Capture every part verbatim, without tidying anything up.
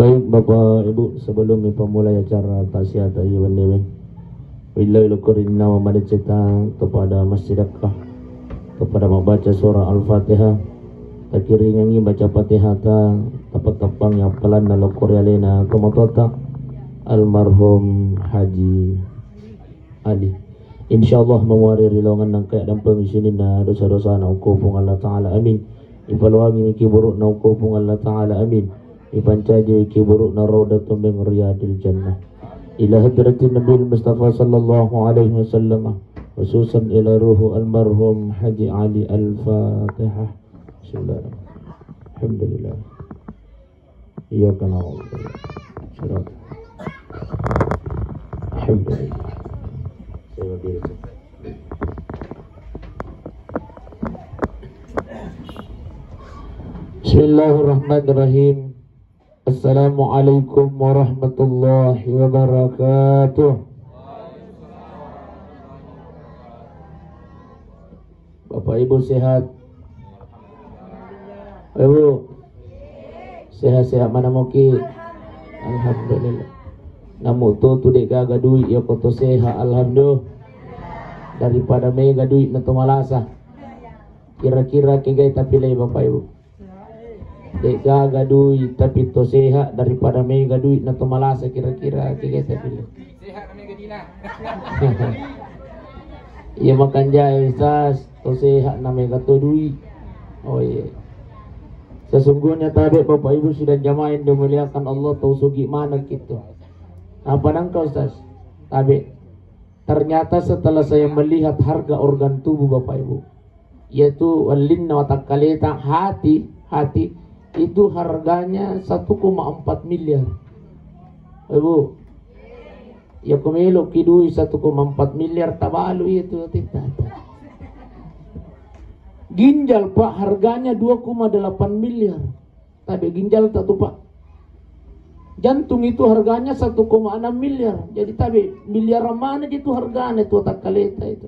Baik, Bapak Ibu, sebelum ipamulai acara taksiah ta iya wennewe, willau lokkorinna mamadecceta kepada masjid Akka, kepada membaca surah Al-Fatihah, takiringangi baca Fatihah ta, tapateppangi appalanna lokkori alena tomatoatta, almarhum Haji Ali. Insyaallah, mamuare ri lowongenna engka dampeng sininna dosa-dosana okko Puang Allah Ta'ala. Amin. Ipaloangi kiburukna okko Puang Allah Ta'ala. Amin. Ipancaji kiburukna raudatun min riyadil jannah. Ila hadratin Nabil Mustafa sallallahu alaihi wasallam, khususan ila ruhu almarhum Haji Ali. Al-Fatihah. Bismillahirrahmanirrahim. Alhamdulillah. Iyyaka na'budu wa iyyaka nasta'in. Alhamdulillah. Bismillahirrahmanirrahim. Assalamualaikum warahmatullahi wabarakatuh. Bapak Ibu sehat? Ibu sehat-sehat mana moki? Alhamdulillah. Namu tu tu dek gaga duit ya koto sehat, alhamdulillah. Daripada mega duit na to malasa. Kira-kira kegai tapi lei Bapak Ibu. Dek gaga duit tapi to sehat daripada mega duit na to malasa, kira-kira kegai tapi lei. Iya makan jahe Ustaz, to sehat na mega to duit. Oh iya. Sesungguhnya tabe Bapak Ibu sidang jamaah yang dimuliakan Allah, tau sugi mana kita. Apa nangka Ustaz? Tabe. Ternyata setelah saya melihat harga organ tubuh Bapak Ibu, yaitu wellinna watakkaleta, hati, hati itu harganya satu koma empat miliar. Ibu, ya ko melo ki dui satu koma empat miliar tabalu itu tita. Ginjal Pak harganya dua koma delapan miliar. Tabe ginjal tak tu Pak. Jantung itu harganya satu koma enam miliar. Jadi tabe miliaran mana itu harganya itu watakkaleta itu.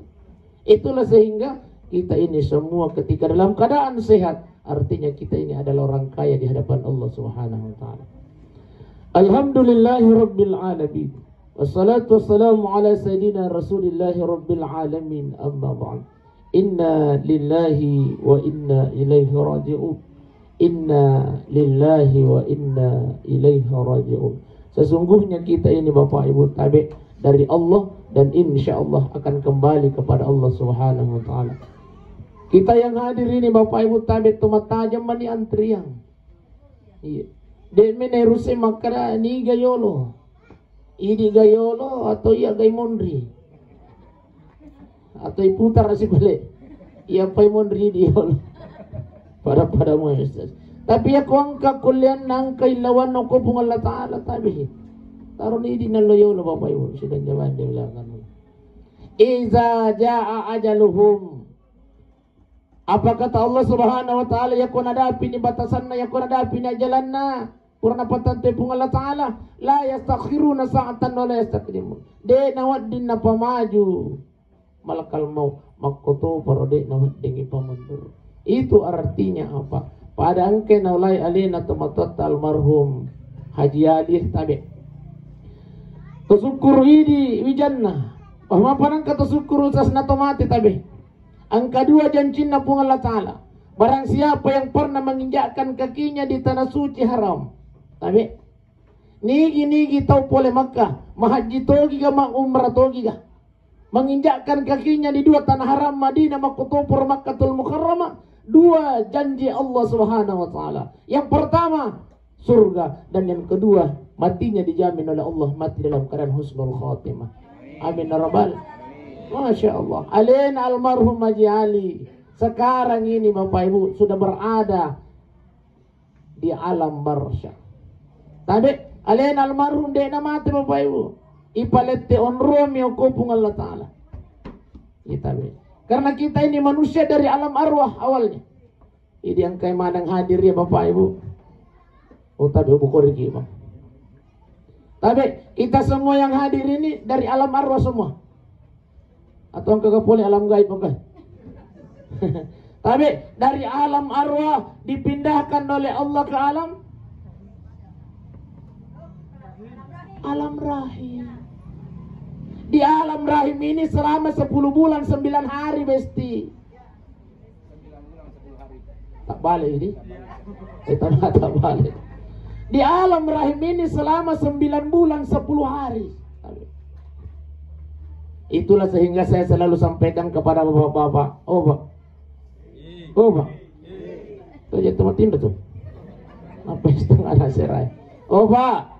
Itulah sehingga kita ini semua ketika dalam keadaan sehat, artinya kita ini adalah orang kaya di hadapan Allah Subhanahu wa taala. Alhamdulillahi rabbil alamin. Wassalatu wassalamu ala sayyidina Rasulillahi rabbil alamin. Amma ba'd. Inna lillahi wa inna ilaihi raji'un. Inna lillahi wa inna ilaihi raji'un. Sesungguhnya kita ini Bapak Ibu tabe dari Allah dan insya Allah akan kembali kepada Allah Subhanahu wa taala. Kita yang hadir ini Bapak Ibu tabe to matajang mani antrian. Iya. De mene ruse makkada niga yolo. Idi ga yolo atau iya gai monri. Atau iputar si bale. Iya pai monri di yolo. Pada-pada mo Ustaz. Tapi ya ko engka kuliah nangka ilawan ko Puang Allah Ta'ala tabe. Taroni di nallo yolo Bapak Ibu sidang jamaah yang dimuliakan Allah. Iza jaa ajaluhum. Apa kata Allah Subhanahu wa taala, yakko nadapini batasanna, yakko nadapini ajalanna, purana pattante Puang Allah Ta'ala, la yastakhiruna sa'atan wa la yastaqdimun. De nawedding napamaju malakal maut, makkotoparo de nawedding ipamundur. Itu artinya apa? Pada engke naulai alena tomatoatta almarhum Haji Ali tabe. Tosukkuru idi wijanna. Wah, mapa nangka tosukkuru sasna tomate tabe. Engka dua jancinna Puang Allah Ta'ala. Barang siapa yang pernah menginjakkan kakinya di tanah suci haram. Tabe. Nigi-nigi tau pole Makkah, mahajji togi ga, maumrah togi ga. Menginjakkan kakinya di dua tanah haram Madinah, makkotoparo Makkatul Mukarramah, dua janji Allah Subhanahu wa taala. Yang pertama, surga, dan yang kedua, matinya dijamin oleh Allah mati dalam keadaan husnul khatimah. Amin ya rabbal. Masya Allah. Alena almarhum Haji Ali sekarang ini Bapak Ibu sudah berada di alam barzah. Tabe, alena almarhum de namate Bapak Ibu. Ipalette onromi okko Puang Allah Ta'ala. Iya tabe. Karena kita ini manusia dari alam arwah awalnya. Jadi engkai maneng hadir ya Bapak Ibu. Oh tabe bukoriki Bang. Tabe, kita semua yang hadir ini dari alam arwah semua. Atau engka pole alam gaib engka? Tabe, dari alam arwah dipindahkan oleh Allah ke alam Alam rahim. Di alam rahim ini selama sepuluh bulan sembilan hari, Besti. Tak balik ini. Eh, tak, tak balik. Di alam rahim ini selama sembilan bulan sepuluh hari. Itulah sehingga saya selalu sampaikan kepada bapak-bapak. Oh, Pak. Oh, Pak. Tuh, jadi tempat tindak tuh. Apa setengah anak serai? Oh, Pak.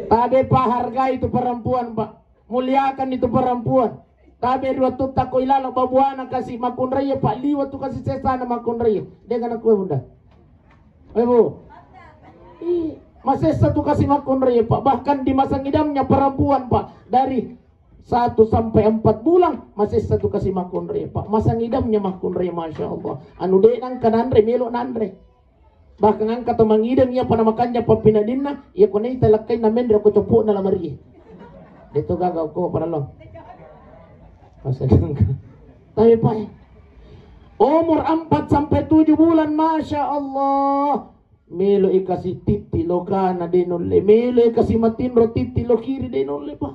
Tabe, Pak, hargai itu perempuan, Pak. Muliakan itu perempuan. Tabe dua tu tako ilalo babuana kasi makunraiya, Pak, liwa tu kasi sesana makunraiya. Dia kena kue bunda. Eh, Bu. Ih, masessa tu kasi makunraiya, Pak. Bahkan di masa ngidamnya perempuan, Pak, dari satu sampai empat bulan, masessa tu kasi makunraiya, Pak. Masa ngidamnya makunraiya, Masya Allah. Anu de nangka nanre, melo nanre. Bahkan engka to mangideng iya pada makanja pappinadinna, iya ko naita lakkainna menre ko copo'na la marie. De to gaga ko parallo. Masa engka. Tapi, Pak, umur empat sampai tujuh bulan, Masya Allah. Melo i kasi titti lokana de nulle. Melo i kasi matinro titti lo kiri de nulle, Pak.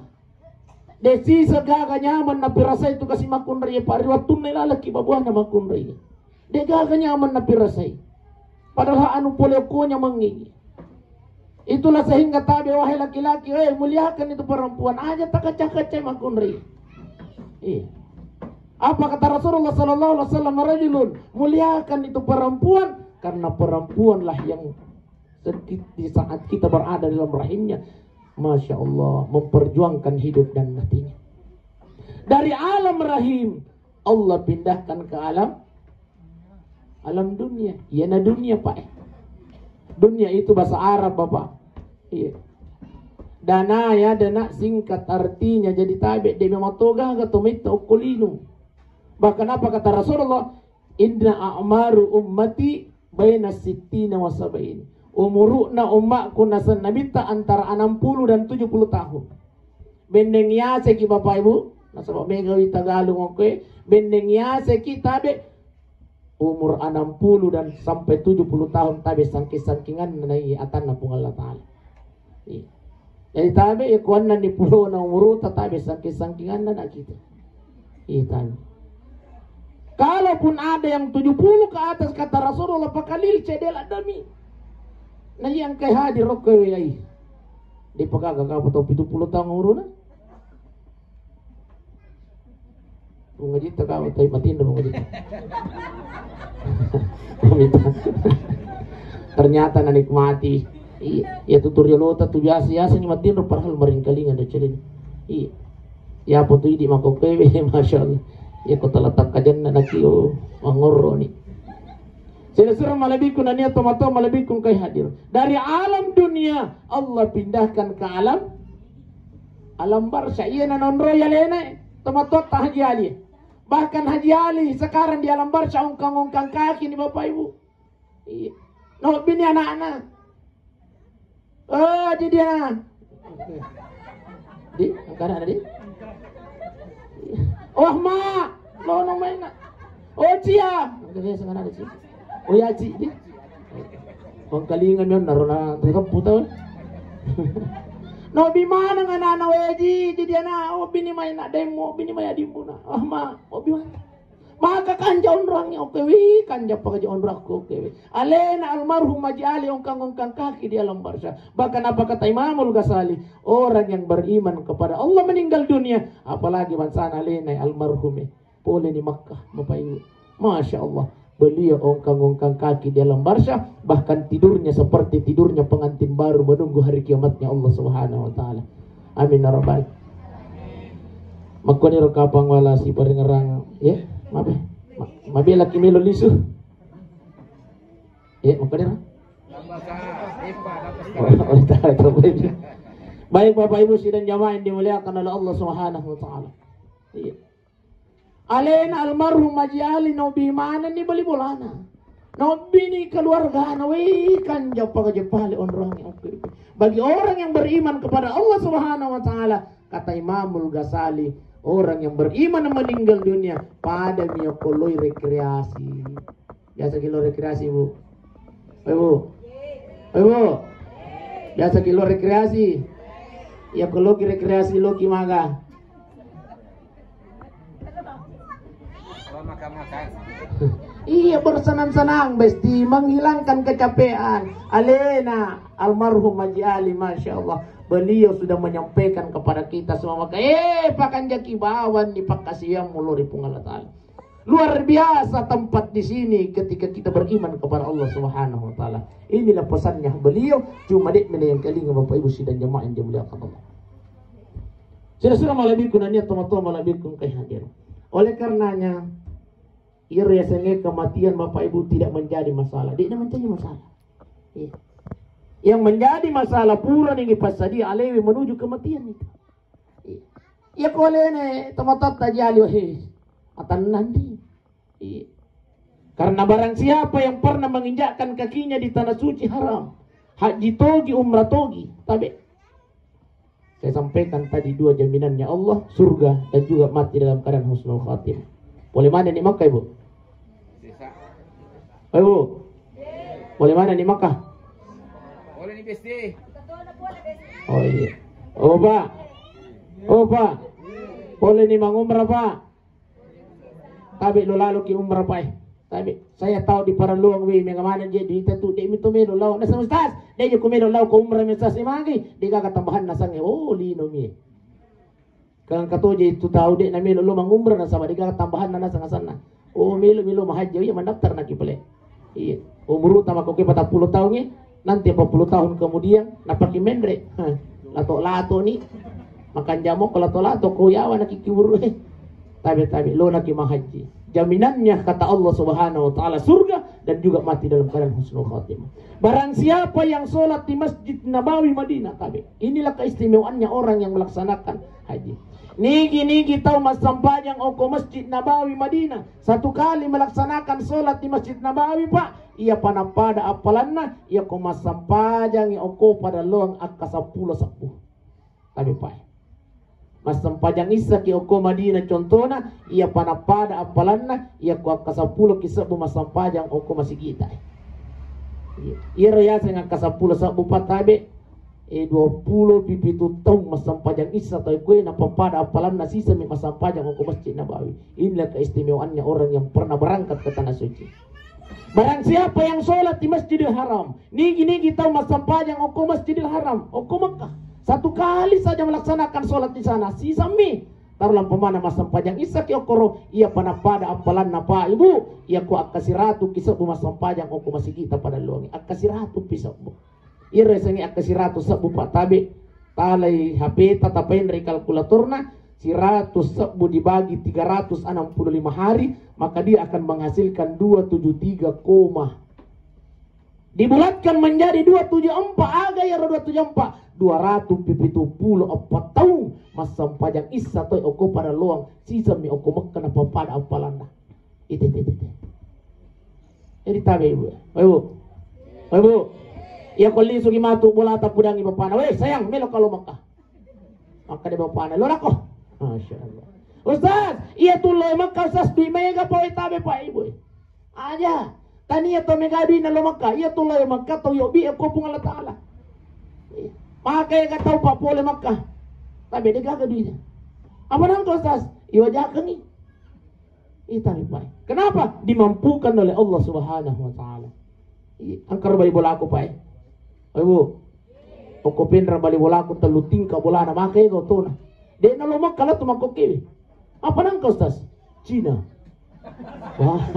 De sisa gaga nyaman napirasai tu kasi makunrai, Pak, ri wattunna ilalaki babuana makunrai. De gaga nyaman napirasai. Padahal anu pole okkonya mengi. Itulah sehingga tabe, wahai laki-laki, eh, muliakan itu perempuan, aja takaca-kacai makunrai. Iya. Apa kata Rasulullah sallallahu alaihi wasallam, rajulun, muliakan itu perempuan karena perempuanlah yang sedikit di saat kita berada dalam rahimnya, Masya Allah, memperjuangkan hidup dan matinya. Dari alam rahim, Allah pindahkan ke alam, alam dunia. Iya na dunia, Pak. Dunia itu bahasa Arab, Bapak. Iya. Dana ya, dana singkat artinya jadi tabe, de memang toga ga to metta okkolino. Bahkan apa kata Rasulullah? Inna a'maru ummati baina sittina wa sab'in. Umuru'na ummakku nasenna Nabitta antara enam puluh dan tujuh puluh tahun. Benneng yaseki Bapak Ibu, nasaba mega wi Tagalung okkoe, benneng yaseki tabe umur enam puluh dan sampai tujuh puluh tahun tabe sangking-sangkinganna nai atanna Puang Allah Ta'ala. Iya. Jadi tabe ya kuanna ni pulona umuruta tabe sangking-sangkinganna na kita. Iya tabe. Kalaupun ada yang tujuh puluh ke atas, kata Rasulullah, pakalil cedela dami. Na iya engkai hadir rokko ya. Di pagaga kapa tau pitu puluh tahun umuruna. Bunga jita kau, tapi matinro bunga jita. Ternyata nanikmati. Iya, iya, tutorial otak tu biasa, biasa ni matinro padahal maringkalinga do celin. Iya. Ya apa tu idi mako kewe, Masya Allah. Ya kota letak kajanna naki, oh, mangorro ni. Sila-sila malebbiku nania tomatoa malebbiku engkai hadir. Dari alam dunia Allah pindahkan ke alam, alam barzakh. Iya nanonroi alena tomatoatta Haji Ali. Bahkan Haji Ali sekarang di alam barzakh ongkang-ongkang kaki ni Bapak Ibu. Iya. Nobini anakna. Oh, di dia. Di, angkara di. Oh, ma, lo no maina. Oh, cia. Angkara dia sengana di cia. Oh ya, ci di. Pangkalinga mion narona tu kapu tau. No bi mana ngana na weji di dia na. Oh, bini maina demo, bini mai adimuna. Oh, ma, oh bi mana. Maka kanja onroangnge okkewe, kanja pakaja onroakku okkewe. Alena almarhum Haji Ali ongkang-ongkang kaki di alam barzakh. Bahkan apa kata Imamul Ghazali, orang yang beriman kepada Allah meninggal dunia, apalagi bangsana alena almarhume. Pole ni Makkah, Bapak Ibu. Masya Allah, beliau ongkang-ongkang kaki di alam barzakh, bahkan tidurnya seperti tidurnya pengantin baru menunggu hari kiamatnya Allah Subhanahu wa Ta'ala. Amin ya Rabbal. Makkoniro kapang wala siparengerang, ya, maaf ya. Ma-, mabela ki melo lisu. Ya, makkoniro. Oh, oh, tak, tak boleh. Baik Bapak Ibu sidang jamaah yang dimuliakan oleh Allah Subhanahu wa Ta'ala. Iya. Alena almarhum Haji Ali nobi manenni bali bolana. Nobbini keluargana, wei, kanja pagaja pale onroangnge. Oke. Bagi orang yang beriman kepada Allah Subhanahu wa Ta'ala, kata Imamul Ghazali, orang yang beriman meninggal dunia, pada miokoloi rekreasi. Biasa ki lo rekreasi, Bu? Oi, Bu? Oi, Bu? Biasa ki lo rekreasi? Iya, ko loki rekreasi, loki maga. Iya, bersenang-senang, besti, menghilangkan kecapean. Alena almarhum Haji Ali, masya Allah, beliau sudah menyampaikan kepada kita semua, maka, eh, pakanjaki bawang ni pakkasiwiang mulo ri Puang Allah Ta'ala. Luar biasa tempat di sini ketika kita beriman kepada Allah Subhanahu wa Ta'ala. Inilah pesannya beliau, cuma dek menayang kalinga Bapak Ibu sidang jamaah yang dimuliakan Allah. Sudah-sudah malebbiku nania, tomatoa malebbiku engkai hadir. Oleh karenanya, iro yasengnge kematian Bapak Ibu tidak menjadi masalah. Tidak menjadi masalah. Iya. Yang menjadi masalah pura nih pas dia alewi menuju kematian itu. Iya. Iya, ko alena tomatoatta Haji Ali, wahai, atannandi. Iya. Karena barang siapa yang pernah menginjakkan kakinya di tanah suci haram, haji togi, umrah togi, tabe. Saya sampaikan tadi dua jaminannya Allah, surga dan juga mati dalam keadaan husnul khatimah. Boleh mana ni Makkah, Ibu? Ayo, Bu. Boleh mana ni Makkah? Boleh ni, Besti. Oh, iya. Oh, Pak. Oh, Pak. Boleh ni mangumrah, Pak. Tabe lo lalo ki umrah, Pak, eh. Tabe, saya tahu di Paralluang, weh, mega mana je duita tu, de' mi to melo lao. Nasang Ustaz, de' je ku melo lao ko umrah mi Ustaz, eh, magi. De' gaga tambahan nasang, eh. Oh, lino mi, eh. Kang kato je tu tahu de' na melo lo mangumrah nasaba de' gaga tambahan na nasang asanna. Oh, melo, melo mahajji, oh, iya, mandaftar na ki pale. Iya. Umur utama ko ke patang puluh tahun, eh. Nanti empat puluh tahun kemudian, napaki menre. Hah, lato-lato ni. Makan jamok ko lato-lato ko yawa naki kiburu, eh. Tabe-tabe, lo naki mahajji. Jaminannya, kata Allah Subhanahu wa Ta'ala, surga dan juga mati dalam keadaan husnul khatimah. Barang siapa yang sholat di Masjid Nabawi Madinah, tabe. Inilah keistimewaannya orang yang melaksanakan haji. Nigi-nigi tau massempajang oko Masjid Nabawi Madinah, satu kali melaksanakan sholat di Masjid Nabawi, Pak, iya pada-pada appalanna, iya ko massempajangi oko pada loang akka seppulo sebbu. Tabe, Pak. Massempajang issa ki oko Madinah, contohna, iya pada-pada appalanna, iya ko akka seppulo ki sebbu massempajang oko masigita. Iya. Iyaro yaseng akka seppulo sebbu, Pak, tabe. Eh, dua puluh pitu taung massempajang issa tau kue, napappada appalanna sisami massempajang oko Masjid Nabawi. Inilah keistimewaannya orang yang pernah berangkat ke Tanah Suci. Barang siapa yang sholat di Masjidil Haram, nigi-nigi tau massempajang oko Masjidil Haram, oko Mekah, satu kali saja melaksanakan sholat di sana, sisami. Taruh lampamana massempajang issa ki okoro, iya pada-pada appalanna, Pak, Ibu, iya ko akka siratu ki sebbu massempajang oko masigita pada luangi, akka siratu pi sebbu. Iyaro yasengnge akka siratu sebbu, Pak, tabe. Talai H P ta, tapainrei kalkulatorna, siratu sebbu dibagi tiga ratus enam puluh lima hari, maka dia akan menghasilkan dua tujuh tiga koma. Dibulatkan menjadi dua tujuh empat, aga iyaro dua tujuh empat? Dua ratu pitu pulo eppa taung massempajang issa toi oko pada loang, sisami oko Mekka napapada appalanna. Ite, ite, ite, ite. Jadi tabe, Ibu. Woi, Bu. Woi, Bu. Iya ko lisuki matu bolata, pudangi bapana. Weh, sayang, melo kalo Mekah. Maka de bapana, lo lako. Masya Allah. Ustaz, iya tu lo Mekah, Ustaz, dui mega pa, woi, tabe, Pak, Ibu. Aja. Tania to mega duina lo Mekah. Iya tu lo Mekah, tau yobi ko Puang Allah Ta'ala. Maka ega tau pa pole Mekah. Tabe de gaga duina. Apa nangka, Ustaz? Iwajakengi. Ita, Pak. Kenapa? Dimampukan oleh Allah Subhanahu wa Ta'ala. Iya, engka ro bali bolaku, Pak. Ayo, Bu. Okko penra bali bolaku tellu tingka bolana, maka ega otona. De' nalo Mekka, la tu makkokkewe. Apa nangka, Ustaz? Cina. Wah.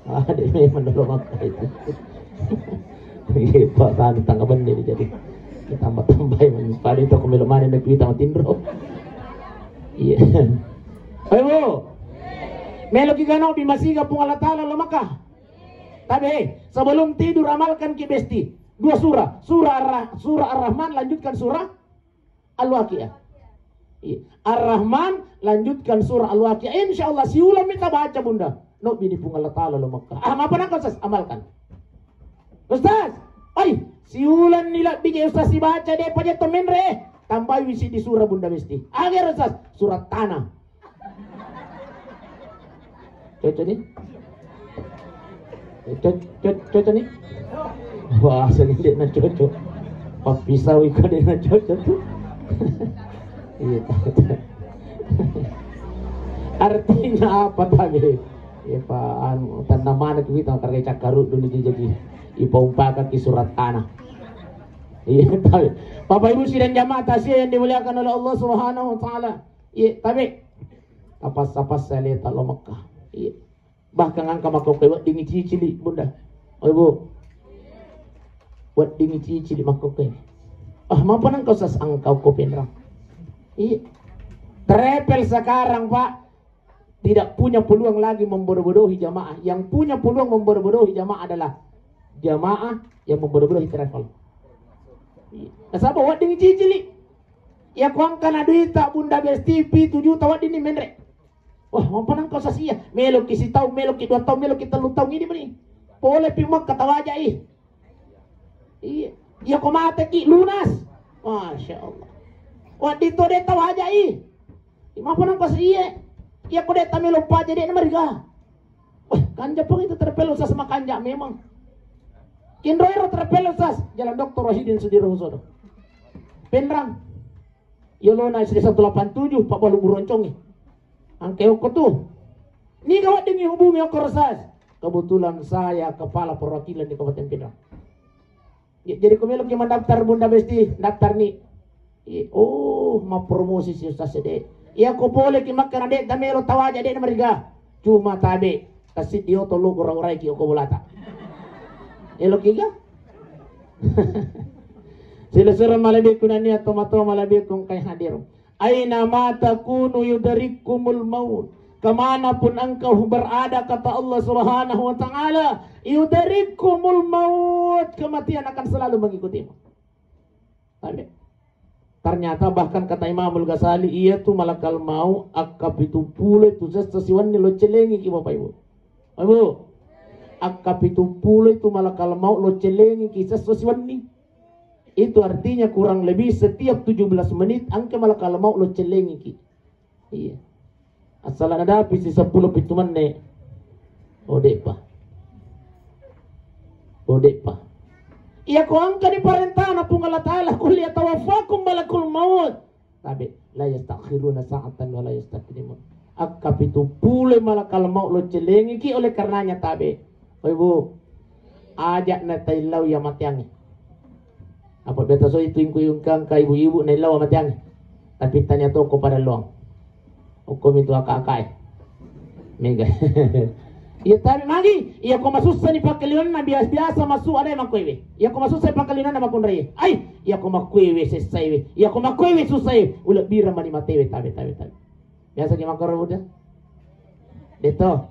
Ah, de' memang nalo Mekka itu. Iya, Pak, tadi tangga bende jadi. Ditambah-tambahi, pada itu aku melo mana negeri tama tinro. Iya. Ayo, Bu. Melo ki gano bi masiga Puang Allah Ta'ala lo Mekah. Tapi, eh, sebelum tidur amalkan ki besti. Dua surah. Surah Ar-, surah Ar-Rahman, lanjutkan surah Al-Waqiah. Iya. Ar-Rahman, lanjutkan surah Al-Waqiah. Insya Allah, siulang mita baca, Bunda. No bini Puang Allah Ta'ala lo Mekah. Ah, apa nangka, Ustaz? Amalkan. Ustaz, ai, siulang ni labbi je Ustaz sibaca, de' paja to menre. Tambahi wisi di surah, Bunda, besti. Agar, Ustaz, surah Tanah. Cocok ni? Cocok, cocok, cocok ni? Wah, sedikit na cocok. Pappisau iko de' na cocok tu. Iya, tabe. Artinya apa, tabe? Iya, Pak, anu, tanda mana kita karena cakkaruddu ni jadi ipaumpakaki surat tanah. Iya, tabe. Bapak Ibu sidang jamaah takziah yang dimuliakan oleh Allah Subhanahu wa Ta'ala. Iya, tabe. Tapassa-passa leta lo Mekah. Iya. Bahkan engka makkokkoe weddingngi cicili, Bunda. Oi, Bu. Weddingngi cicili makkokkoe. Ah, mampa nang kau sas engkau ko Pinrang. Iya. Travel sekarang, Pak, tidak punya peluang lagi membodoh-bodohi jamaah. Yang punya peluang membodoh-bodohi jamaah adalah jamaah yang membodoh-bodohi travel. Iya. Nasaba weddingngi cicili. Iya, ko engkana duita Bunda Besti pitu juta weddinni menre. Wah, mampa nang kau sasia. Meloki sitaung, meloki dua taung, meloki tellu taung ini meni. Pole pi Mekka tawajai. Iya. Iya, ko mateki lunas. Masya Allah. Wedding to de' tawajai. Mampa nang kau sasia. Iya, ko de' tamelo paja de' namariga. Wah, kanja pong itu terpelu sas makanja memang. Kinroiro terpelu sas. Jalan Doktor Wahidin Sudirohusodo. Penrang. Yolona S D satu delapan tujuh, Pak Balu Buroncongi. Angke okko tu. Niga wedding hubungi okko Rosas. Kebetulan saya kepala perwakilan di Kabupaten Pinrang. Ya, jadi ko meloki mandaftar Bunda Besti, daftar ni. Iya, oh, mappromosi si Ustaz de'. Iya, ko pole ki Mekka na de' tamelo tawaja de' namariga. Cuma tabe, tasiddi oto lo gora-gorai ki okko bolata. Eloki ga? Silessureng malebbiku nennia tomatoa malebbiku engkae hadir. Aina ma takunu yudrikkumul maut. Kemanapun engkau berada, kata Allah Subhanahu wa Ta'ala, yudrikkumul maut, kematian akan selalu mengikutimu. Tapi ternyata bahkan kata Imamul Ghazali, iya tu malakal maut akka pitu pulo tu sessa siwenni lo celengi ki, Bapak Ibu. Ibu, akka pitu pulo tu malakal maut lo celengi ki sessa siwenni. Itu artinya kurang lebih setiap tujuh belas menit engka malakal maut lo celengi ki. Iya. Assalana dapi si seppulo pitu menne. Oh, de'pa. Oh, de'pa. Iya, ko engka di parentana Puang Allah Ta'ala, "Qul yatawaffakum malakul maut." Tabe, la yastakhiruna sa'atan wa la yastaqdimun. Akka pitu pulo malakal maut lo celengi ki, oleh karenanya tabe. Oi, Bu, aja' na taillau iya mateangnge. Apa beta so itu ingku yungkangka ibu-ibu naillau mateangnge. Tapi tania toko pada loang. Okko mitu aka-akae. Mega. Iya, tapi magi, iya ko masussa ni pakkalinanna biasa-biasa masu ada makkuewe. Iya ko masussa pakkalinanna makunrai. Ai, iya ko makkuewe sessaiwe. Iya ko makkuewe sussae. Ulebbireng mani matewe tabe, tabe, tabe. Biasa ki makkoro, Bunda? De'to.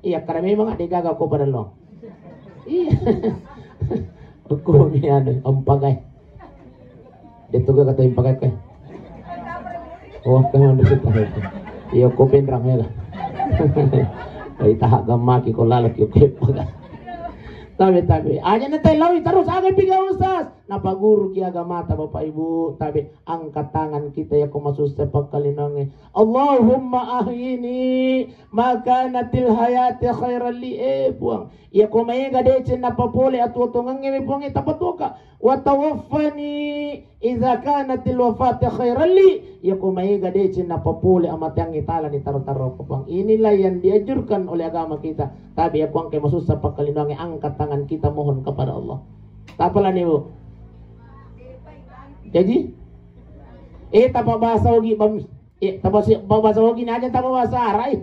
Iya, karena memang de' gaga ko pada lo. Iya. Okko mi anu, empagai. De'to gaga kata empagai kai. Oh, kan anu kita. Iya, ko penrang ya lah. Ai, taha gammaki ko lalaki ko empagai. Tabe, tabe. Aja' na taillau terus, aga piga Ustaz. Napaguru ki agamata, Bapak Ibu, tabe, angkat tangan kita iya ko masussa pakkalinangnge. Allahumma ahyini ma kanatil hayati khairan li. Eh, Puang, iya ko maega deceng napapole atuo-tuongengnge, Puang, eh, tapatuoka. Wa tawaffani idza kanatil wafati khairan li. Iya ko maega deceng napapole amateangnge, talani taro-taro, Puang. Inilah yang dianjurkan oleh agama kita. Tabe, iya ko engka masussa pakkalinangnge, angkat tangan kita mohon kepada Allah. Tapalani, Bu. Jaji? Eh, tapa bahasa Ogi, bam-, eh, tapa si-, bahasa Ogi ni aja, tapa bahasa Arab, eh.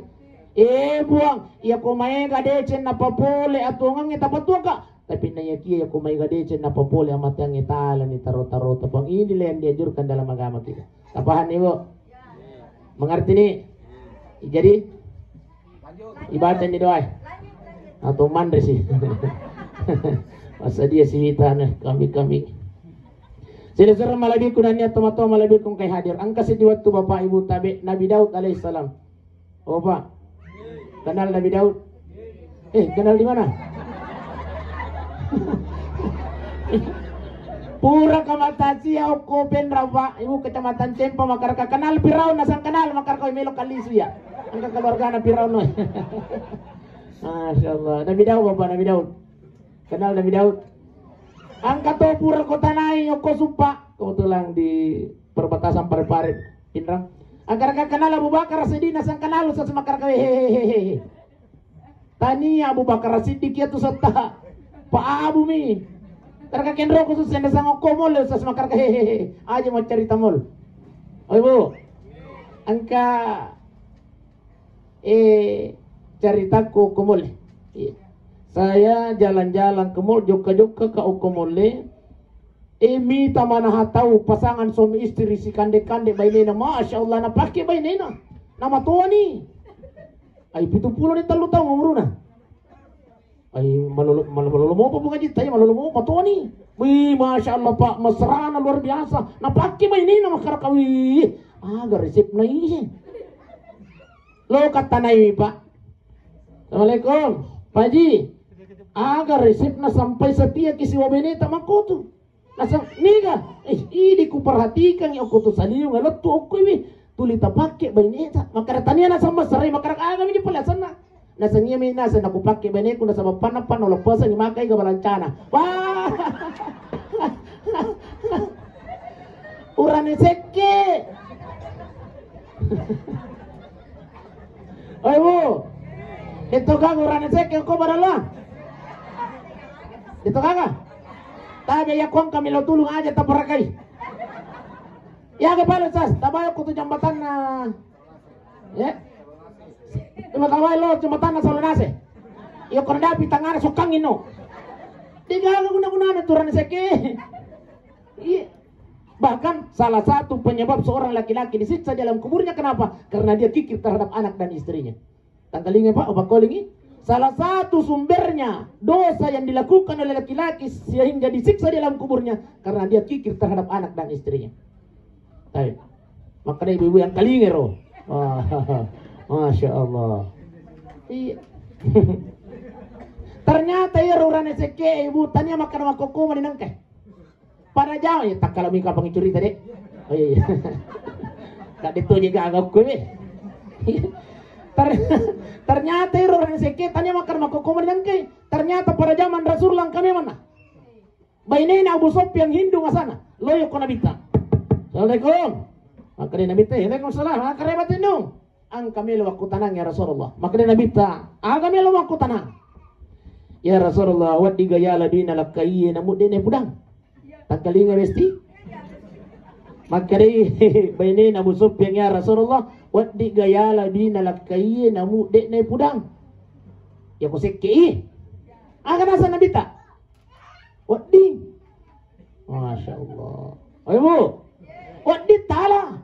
Eh, Puang, iya ko maega deceng napapole atuongengnge, tapatuoka. Tapi naiyakia iya ko maega deceng napapole amateangnge, talani taro-taro, Puang. Inilah yang dianjurkan dalam agama kita. Tapaham ni, Bu? Mengerti ni? Jadi, ibaca ni doae. Atau manre si. Masa dia si tana kami-kami. Silessureng malebbiku nennia tomatoa malebbiku engkae hadir. Engka seddi wettu Bapak Ibu tabe Nabi Daud alaihissalam. Oh, Pak. Kenal Nabi Daud? Eh, kenal di mana? Pura kamatasia okko penrang, Pak. Ibu Kecamatan Cempa makaraka. Kenal Firaun, nasang kenal makaraka melo kalisu ya. Engka keluargana Firaun, oi. Masya Allah. Nabi Daud, Bapak, Nabi Daud. Kenal Nabi Daud? Engka to pura ko tanai, Ko Suppa, kebetulan di perbatasan Parepare, Pinrang. Agar ka kenal Abu Bakar Siddiq, nasang kenal, sas makkada ka, hehehe. Tania Abu Bakar Siddiq iya tu setta. Pa Abu mi. Agar ka kenro khusus yang nasang okko mol, sas makkada ka, hehehe. Aja mau cerita mol. Oi, Bu. Engka, eh, ceritaku okko mol. Iya. Saya jalan-jalan ke mall, jokka-jokka ka okko mall. Eh, mita manaha tau pasangan suami istri sikande-kande bainena. Masya Allah, napake bainena. Namatoani. Ai, pitu pulo ni tellu taung umuruna. Ai, malolo, mal-, malolo mopa bunga jitta, ya, malolo mopa matoani. Wih, Masya Allah, Pak, mesrana luar biasa. Napake bainena makkada ka, wih, aga resepna iya. Lo katanai, Pak. Assalamualaikum, Pak Haji. Aga resepna sampai setia ki siwa beneta makkotu. Naseng, niga? Eh, idi kuperhatikan ya, okko tu saliung, lettu okko iwi. Tuli tapake baineta. Makkada tania naseng messerai, makkada aga mi pelasanna. Naseng iya mi naseng naku pake baineku nasaba panna panna uleppesengi makai ga balancana. Wah. Urane sekke. Oi, Bu. Itu gaga urane sekke ko barallo. Itu gaga. Tabe iya kuang kami lo tulung aja taparakai. Iya ga pale, sas, tabayo ko tu jambatanna. Ya. Cuma kawai lo jambatanna Salonase. Iya ko nadapi tangana sokkangi no. Degaga guna-gunana tu urane sekke. Iya. Bahkan salah satu penyebab seorang laki-laki disiksa di alam kuburnya, kenapa? Karena dia kikir terhadap anak dan istrinya. Tangkalinga, Pak, apa calling ini? Salah satu sumbernya dosa yang dilakukan oleh laki-laki sehingga disiksa di alam kuburnya karena dia kikir terhadap anak dan istrinya. Tapi, makanya ibu-ibu yang kalinga ro. Wah, Masya Allah. Iya. Ternyata iya ro urane sekke, ibu, tania makkada makkokko mani nangke. Pada jama, ya, takkala mika pangicurita, Dek. Oh, iya, iya. Kak, itu juga anggapku, be. Ter-, ternyata iro urane sekke tania makkada makkokko mani nangke. Ternyata pada zaman Rasulullah engka memang na. Bainena Abu Sufyan Hindu ngasana. Loyo ko Nabitta. Assalamualaikum. Makkada Nabitta, "Waalaikumsalam. Makkada batindung." Engka melo wakkutanang, ya Rasulullah. Makkada Nabitta, "Aga melo wakkutanang?" "Ya Rasulullah, wedding ga yala duina lakkaie namu de' naipudang." Tangkalinga besti? Makkedai bainena Abu Sufyan, "Ya Rasulullah, wedding ga yala duina lakkaie namu de' naipudang?" Iya ko sekke i. Aga naseng Nabitta? Wedding. Masya Allah. Ayo, Bu. Wedding tala.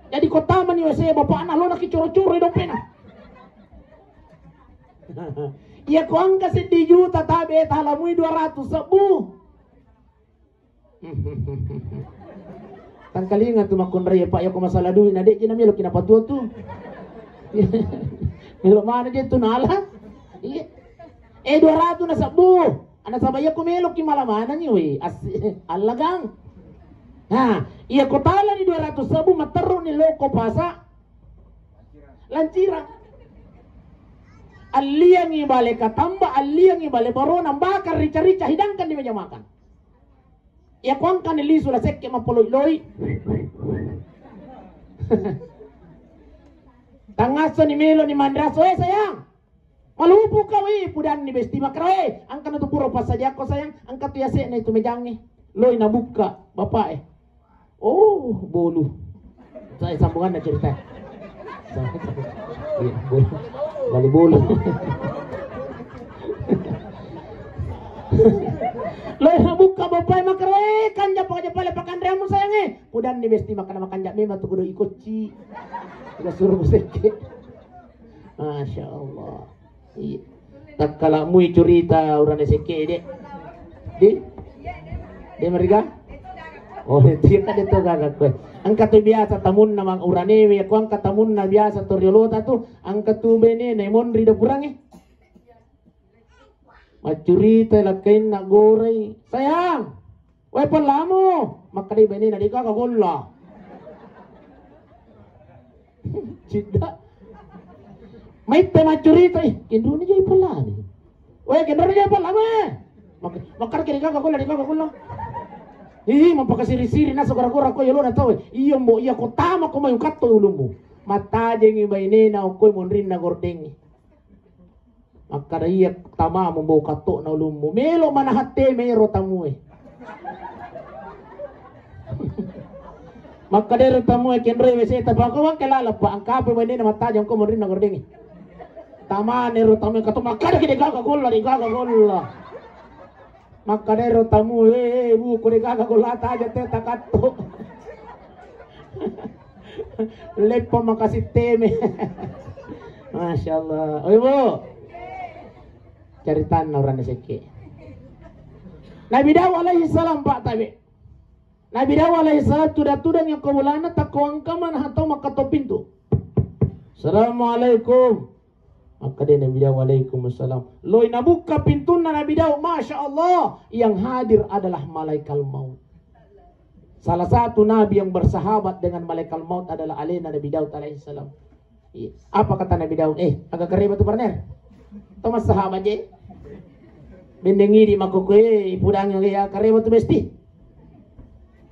Jadi ko tamani W C bapakna, lo naki coro-coro dompetna. Iya ko engka seddi juta tabe, talamui dua ratus sebbu. Tangkalinga tu makkunrai, Pak, iya ko masalah duit na de' ji na melo ki napatua tu. Melo mana je tu nala? Iya. Eh, dua ratus na sebbu. Ana saba iya ko melo ki mala manengi, weh. As-, allagang. Nah, iya ko tala ni dua ratus sebbu, materru ni lo ko pasa Lancirang. Alliangi bale katamba, alliangi bale barona, bakar rica-rica, hidangkan di meja makan. Iya ko engkani lisu la sekke mapoloi-loi. Tangasso ni melo ni manre aso, "Eh, sayang, malupu kau i," pudanni besti makkeda, "Eh, engka na tu pura passadiakko, sayang, engka tu yase'na itu mejangnge." Loi nabukka bapak e. Oh, bolu. Saya sambunganna cerita. Iya, bolu. Bali bolu. Lo bukka bapak e makkeda, "Eh, kanja pa aja pale pakanreammu, sayang e." Pudanni besti makkeda, "Makanja memang tu kudu ikocci." Udah suruh sekke. Masya Allah. Iya. Takkala mui curita urane sekke, Dek. Di? De' mariga? Oh, itu kan itu gaga kue. Engka tu biasa tamunna mang urane, ya ko engka tamunna biasa to riolota tu, engka tu bene na monri dapurange. Maccurita lakkainna gorai. "Sayang, wae pellamu." Makkedai bainena, "De' gaga golla." Cidda. Maitte maccurita, "Ih, kendroni jai pellani. Wae, kendroni jai pellamu, eh." Mak-, makkeda, "De' gaga golla, de' gaga golla." Ih, mappakasiri-siri nasu gora-gora ko yolona tau. Iyo, mbo, iya ko tama ko mai ukatto ulummu. Mattajengi bainena okko monrinna gordengngi. Makkada iya tamamu, mbo, ukatto'na ulummu. Melo manahatte mero tamue. Makkada ero tamue, kenroi W C tapako wangke lalappa, angkape bainena mattajeng ko monrinna gordengngi. Tamane ero tamue, kato makkada ki degaga golla, degaga golla. Makkada ero tamu, eh, eh, bu, ko degaga golla taja te takatto. Leppa makasih teme. Masya Allah. Oi, Bu. Caritanna orang sekke. Nabi Daud alaihi salam, Pak, tabe. Nabi Daud alaihi salam tuda-tudang yang kobulana takko angka mana hatau makkato pintu. Assalamualaikum. Makkeda Nabi Daud, "Waalaikumsalam." Loi nabukka pintunna Nabi Daud, Masya Allah, yang hadir adalah malaikat maut. Salah satu nabi yang bersahabat dengan malaikat maut adalah alena Nabi Daud alaihissalam. Iya. Apa kata Nabi Daud? Eh, aga kareba tu, partner? Toma sahabat je. Bendeng idi makkokkoe, eh, ipudang ya kareba tu besti.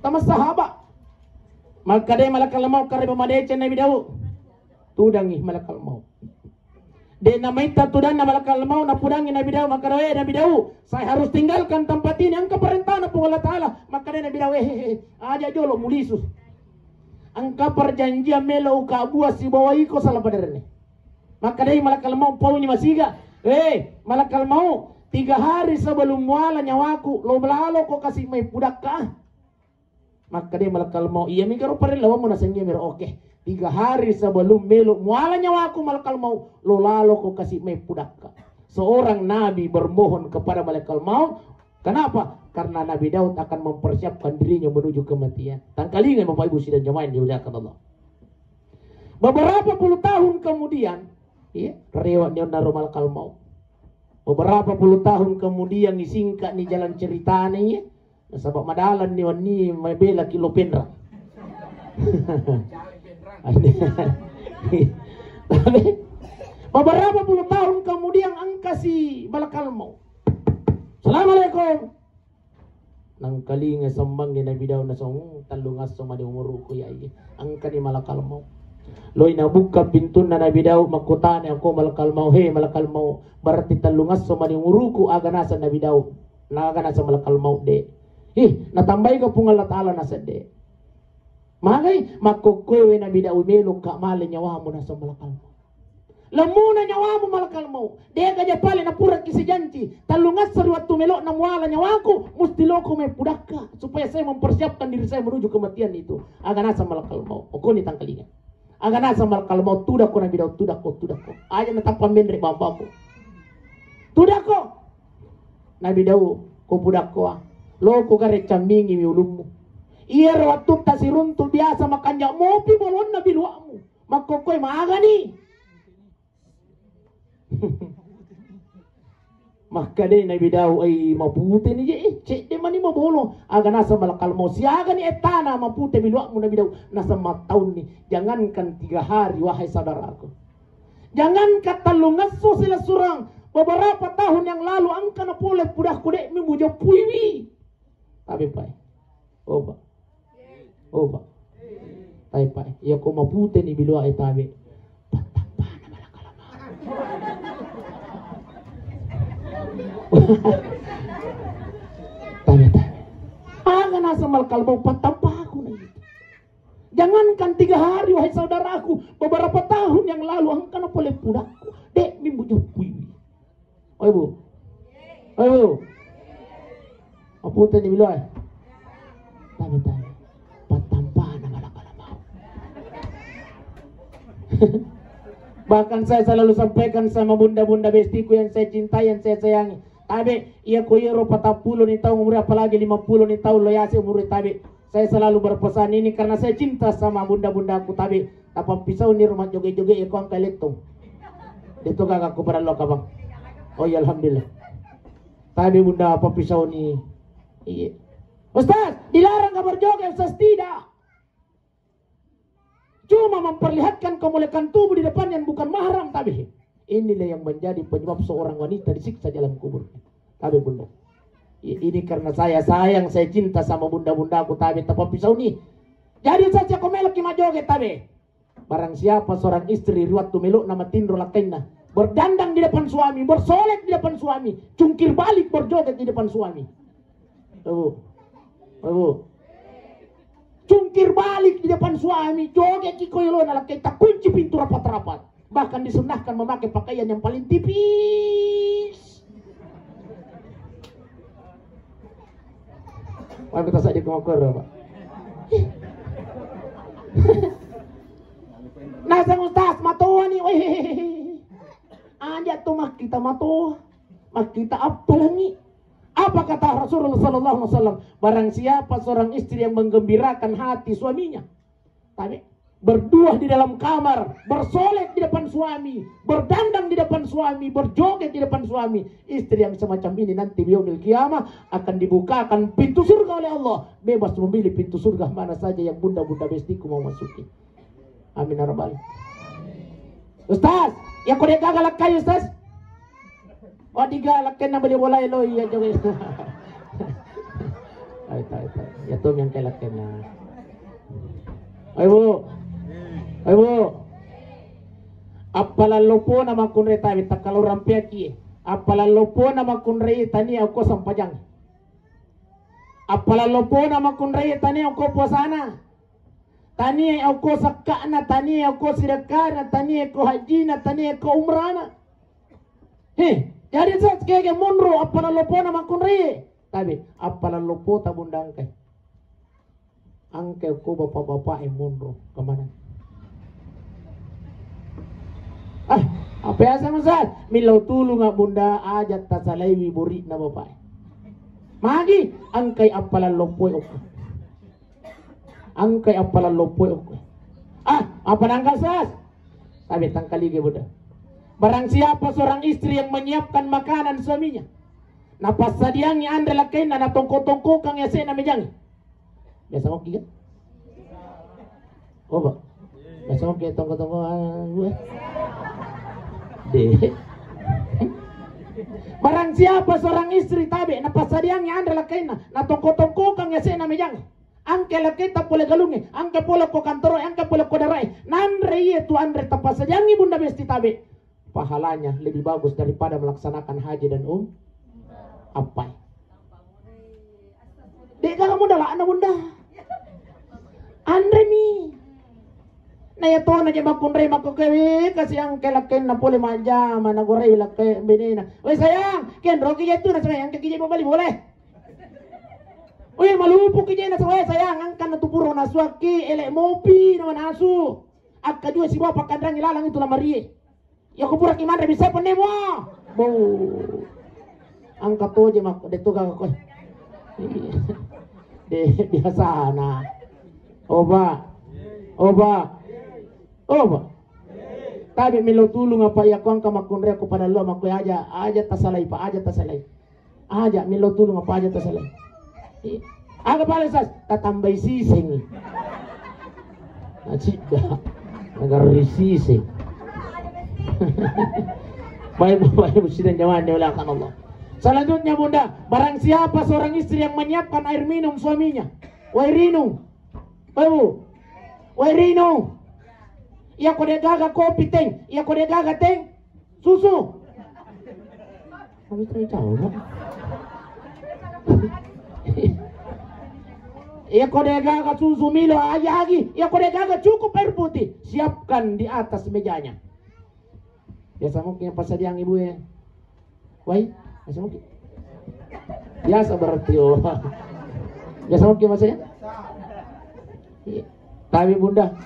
Toma sahabat. Makkeda malaikat maut kareba madeceng Nabi Daud. Tudangi malakal maut. De namaitta tudanna malakal maut, napudangi Nabi Daud, makkeda, "Eh, Nabi Daud, saya harus tinggalkan tempat ini, engka perintahna Puang Allah Ta'ala." Makkeda Nabi Daud, "Eh, eh, eh, aja jolo mulisu. Engka perjanjian melo ukabua sibawa iko sala paderni." Makkedai malakal maut, pauni masiga, "Eh, malakal maut, tiga hari sebelum muala nyawaku, lo melalo ko kasi mai pudakka." Makkeda malakal maut, "Iya mi karo parellawammu nasengnge miro." Oke. Tiga hari sebelum melo muala nyawaku malakal maut, lo lalo ko kasi mai pudakka. Seorang nabi bermohon kepada malakal maut. Kenapa? Karena Nabi Daud akan mempersiapkan dirinya menuju kematian. Tangkalinga Bapak Ibu sidang jamaah yang dimuliakan Allah. Beberapa puluh tahun kemudian, iya, rewa ni onnaro malakal maut. Beberapa puluh tahun kemudian, isingka ni jalan ceritanya, iya. Nasaba madalang ni wenni mabela ki lo penrang. Tapi beberapa puluh tahun kemudian engka si malakal maut. Assalamualaikum. Nangkalinga sambangnge Nabi Daud nasong, "Tellungasso mani umuruku ya iye." Engkani malakal maut. Loi nabukka pintunna Nabi Daud, makkutana ko malakal maut, "He malakal maut, berarti tellungasso mani umuruku?" Aga naseng Nabi Daud. Na aga naseng malakal maut, "De." Ih, natambai ga Puang Allah Ta'ala naseng, "De." Magai makkokkoe we Nabi Daud, "Melokka male nyawamu," naseng malakal maut. "Lemmuna nyawamu malakal maut. De'ga ja pale napuraki sijanci. Tellungasso ri wettu melo'na muala nyawaku, musti loko mai pudakka supaya saya mempersiapkan diri saya menuju kematian itu." Aga naseng malakal maut. Okoni tangkalinga. Aga naseng malakal maut, "Tudakko Nabi Daud, tudakko, tudakko. Aja natappa menre bambamu. Tudakko." Nabi Daud, "Ko pudakko, ah. Loko gare cammingi mi ulummu. Iyaro wattutta siruntu biasa makanja mopi bolonna bilua'mu. Makkokkoe magani." Makkeda Nabi Daud, "Ai, mapute ni je, eh, cedde mani mabolo." Aga naseng malakal maut, "Siagani ettana mapute bilua'mu Nabi Daud?" Naseng mattaunni. Jangankan tiga hari, wahai saudaraku. Jangankan tellungasso silessureng, beberapa tahun yang lalu engka napole pudakku, de'mi mujeppuiwi. Tabe pae. Oh, Pak. Oh, Pak. Tabe pae. Iya ko mapute ni biluae tabe. Pattappana malakal maut. Tabe, tabe. Aga naseng malakal maut, pattappaku na itu. Jangankan tiga hari, wahai saudaraku, beberapa tahun yang lalu engka napole pudakku, de'mi mujeppuiwi. Oi, Bu. Oi, Bu. Mapute ni biluae. Tabe, tabe. Pattampana malakal maut. Bahkan saya selalu sampaikan sama bunda-bunda bestiku yang saya cintai, yang saya sayangi. Tabe, iya ko iyaro patappulo ni taung umur, apalagi lima puluh ni taung, lo yase umur tabe. Saya selalu berpesan ini karena saya cinta sama bunda-bundaku, tabe. Tapappisauni rumah joge-joge, ya, ko angka lettong. Deto gaga ko parello kabang. Oh ya, alhamdulillah. Tabe bunda, pappisauni. Iya. Ustaz, dilarang nggak berjoget, Ustaz? Tidak. Cuma memperlihatkan kemolekan tubuh di depan yang bukan mahram, tabe. Inilah yang menjadi penyebab seorang wanita disiksa di alam kubur. Tabe bunda. I- ini karena saya sayang, saya cinta sama bunda-bundaku, tabe, tapappisauni. Jadi saja ko meloki majoge, tabe. Barang siapa seorang istri ri wattu melo'na matinro lakkainna, berdandang di depan suami, bersolek di depan suami, cungkir balik berjoget di depan suami. Ibu, ibu, cungkir balik di depan suami, joget ki ko yolona lakkaita, kunci pintu rapat-rapat. Bahkan disunnahkan memakai pakaian yang paling tipis. Wah, kita saja kemakur, Pak. Naseng Ustaz, matoani, weh. Aja tu mah kita matoa, mah kita appalangi. Apa kata Rasulullah sallallahu alaihi wasallam? Barang siapa seorang istri yang menggembirakan hati suaminya, tabe, berdua di dalam kamar, bersolek di depan suami, berdandang di depan suami, berjoget di depan suami, istri yang semacam ini nanti di yaumil qiyamah akan dibukakan pintu surga oleh Allah, bebas memilih pintu surga mana saja yang bunda-bunda bestiku mau masuki. Amin ya rabbal. Ustaz, ya ko de' gaga lakkai, Ustaz? Oh, diga lakkainna bali bola lo, iya, coba. Ai, tai, tai. Ya tu yang kayak lakkainna. Ayo, Bu. Ayo, Bu. Appalalopona makkunrai, tabe, takkalau rampeaki. Appalalopona makkunrai tania ko sampajang. Appalalopona makkunrai tania ko puasana. Tania okko sakka'na, tania okko sidekkana, tania okko hajjina, tania okko umrana. He, jadi sa kege monro appalalopona makkunrai. Tabe, appalalopo ta bunda engkai. Engkai okko bapak-bapak e monro kemana? Ah, apa ya sama sa? Millau tulung a bunda, aja tasalaiwi bori'na bapak e. Magi, engkai appalalopoi okko. Engkai appalalopoi okko. Ah, apa nangka sas? Tabe tangkalige bunda. Barang siapa seorang istri yang menyiapkan makanan suaminya, napassadiangi anre lakkainna, natongko-tongkokang yase'na mejangi. Biasa ngoki kan? Oh, Pak. Biasa ngoki tongko-tongko, ah, gue. Deh. Barang siapa seorang istri tabe napassadiangi anre lakkainna, natongko-tongkokang yase'na mejangi. Angke lakkaita pole galungnge, angke pole ko kantoro, angke pole ko darai. Nanre iye tu anre tapassadiangi bunda besti tabe. Pahalanya lebih bagus daripada melaksanakan haji dan um-, appai. De' gaga modala'na bunda. Anremi. Na iya tona je makkunrai makkukewe kasi angke lakkainna pole majjama nagorai lakkai benena. Weh sayang, kenroki je tu na sayang, angke kije pabali boleh. Weh, malupu ki je na, weh sayang, angkanna tu pura nasuakki, ele' mopi na manasu. Akka jua sibawa pakkanrangi lalang itu lamarie. Iya ko puraki manre bisa pennemu. Bo. Angka toje makko de' to gaga koe. De' biasana. Oba. Oba. Oba. Tabe millau tulung apa iya ko angka makkunrai ko pada lo makko aja, aja tasalai, Pak, aja tasalai. Aja millau tulung apa aja tasalai. Aga pale sas, tatambai siseng. Acidda. Nagarri siseng. Baik, Bapak Ibu sidang jamaah yang dimuliakan Allah. Selanjutnya bunda, barang siapa seorang istri yang menyiapkan air minum suaminya, wai rinung, Babu, wai rinung. Iya ko de' gaga kopi teng, iya ko de' gaga teng, susu. Habis dari jauh, Pak. Iya ko de' gaga susu, Milo, aja agi. Iya ko de' gaga cukup air putih, siapkan di atas mejanya. Biasa mungkin yang pas sadiang ibu ya. Wai, biasa mungkin. Biasa berarti, oh. Biasa mungkin maksudnya? Iya. Tapi bunda,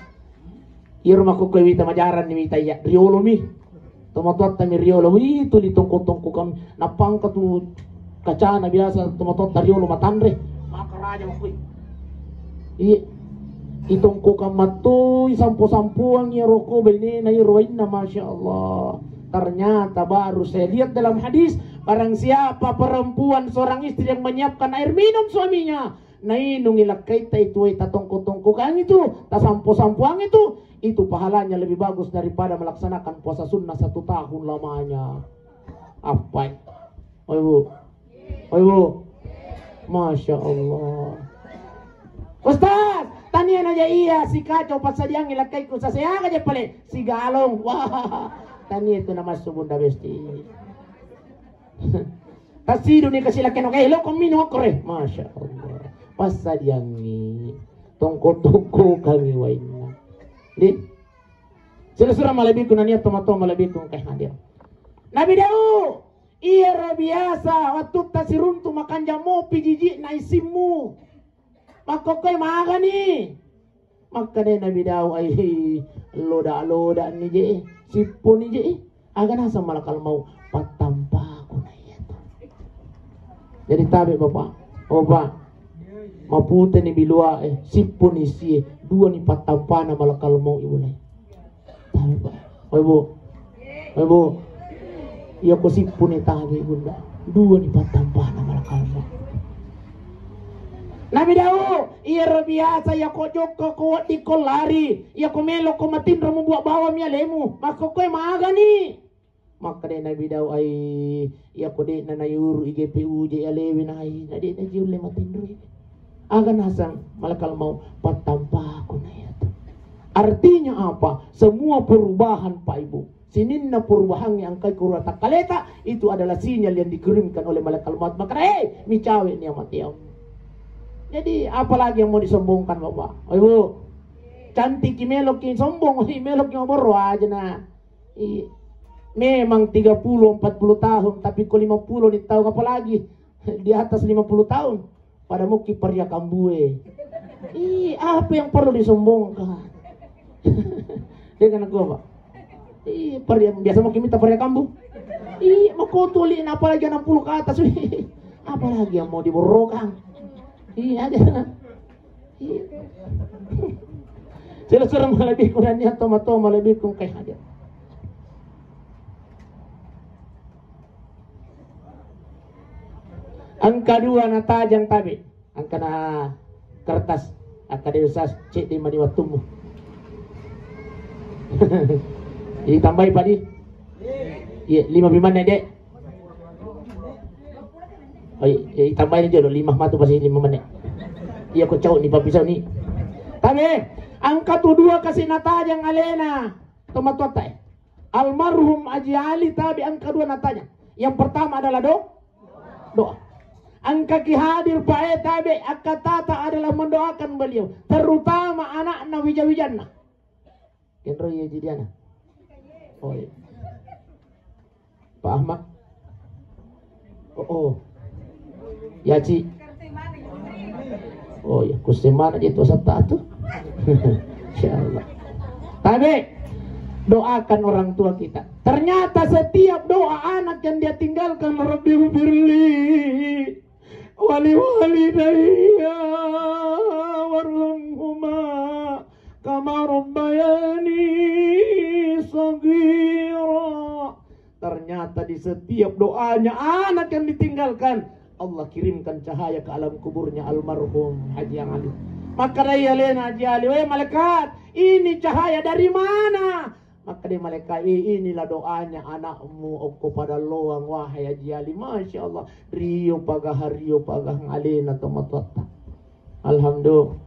iro makkukkoe wita majaranni wita iya, riolomi. Tomatoattami riolo, wih, tuli tongko-tongko kami. Nappangka tu kacana biasa tomatoatta riolo matanre. Makaraja makkui. Iya. Itongko kammattu, isampo-sampoang iyaro ko benena iro wainna, masya Allah. Ternyata baru saya lihat dalam hadis, barang siapa perempuan seorang istri yang menyiapkan air minum suaminya, nainungi lakkaita itu wai tatongko-tongkokang itu, tasampo-sampoang itu, itu pahalanya lebih bagus daripada melaksanakan puasa sunnah satu tahun lamanya. Appai? Oi, Bu. Oi, Bu. Masya Allah. Ustaz, tania naja iya sikaco passadiangngi lakkaiku sase aga je pale sigalong. Wah, tania itu namassu Bunda Besti. Tasiduni kasi lakkeno kae loko mino kore. Masya Allah. Passadiangngi. Tongko-tongko kami wainna. Di. Sila sura malebiku nania tomato malebiku kae hadir. Nabi Daud, iyaro biasa wattutta siruntu makanja mopi jiji'na isimmu. Makkokkoe magani? Makkedai Nabi Daud, ai loda-loda ni je, sippo ni je. Aga naseng malakal mau pattampaku na iyatu. Jadi tabe Bapak, oh Pak, mapute ni biluae, sippo ni sie, dua ni pattampana malakal mau ibulai. Tabe, Pak. Oi, Bu. Oi, Bu. Iya ko sippu ni tabe, Bunda. Dua ni pattampana malakal mau. Nabi Daud, iyaro biasa iya ko jokka ko wedding ko lari, iya ko melo ko matinro mubuat bawang mi alemu. Makkokkoe magani? Makkeda Nabi Daud, ai iya ko de'na nayuru i G P U je alewe nai, na de'na je ulle matinro i. Aga naseng malakal mau pattampaku na iyatu. Artinya apa? Semua perubahan, Pak Ibu, sininna perubahan yang engkai kurua takkaleta, itu adalah sinyal yang dikirimkan oleh malaikat maut. Maka, eh, micawe ni amat ya. Jadi, apalagi yang mau disombongkan, Bapak? Oh, Ibu, cantik ki melo ki sombong, oh, melo ki ngobrol aja nah. Iya. Memang tiga puluh, empat puluh tahun, tapi ko lima puluh ni tahun, apalagi di atas lima puluh tahun. Pada mukki paria kambue. Ih, apa yang perlu disombongkan? Dia kan gua, Pak. Ih, paria, biasa mukki minta paria kambu. Ih, mau kau tulik, apalagi enam puluh ke atas. Wih, apalagi yang mau diborrokan? Iya aja. Iya. Sila-sila malebbiku dan niat toma-toma malebbiku kai haja. Engka dua natajang tabe, engka na kertas, engka de usas cedde mani wattummu. Ditambai padi? Iya, lima pimanne, Dek. Oh, iya, iya, tambahin aja dulu, lima matu pasti lima menit. Iya, ko cau ni, papisau ni. Tabe, engka tu dua kasi natajang alena. Tomatoatta, eh. Almarhum Haji Ali tabe engka dua natajang. Yang pertama adalah do-, doa. Engka ki hadir Pak, eh, tabe, akka tata adalah mendoakan beliau, terutama anakna wija-wijanna. Kenro iya jidiana. Oh, iya. Pak Ahmad. Oh, oh. Ya, Ci. Oh, ya, kusemana je tu sata tu. Insyaallah. Tabe, doakan orang tua kita. Ternyata setiap doa anak yang dia tinggalkan, Rabbi firli wali walidayya warhamhuma kama rabbayani shaghira. Ternyata di setiap doanya anak yang ditinggalkan, Allah kirimkan cahaya ke alam kuburnya almarhum Haji Ali. Maka dai alena Haji Ali, "Weh malaikat, ini cahaya dari mana?" Maka dia malaikat, "Eh, inilah doanya anakmu okko pada loang, wahai Haji Ali." Masya Allah, rio paga, rio paga alena tomatoatta. Alhamdulillah.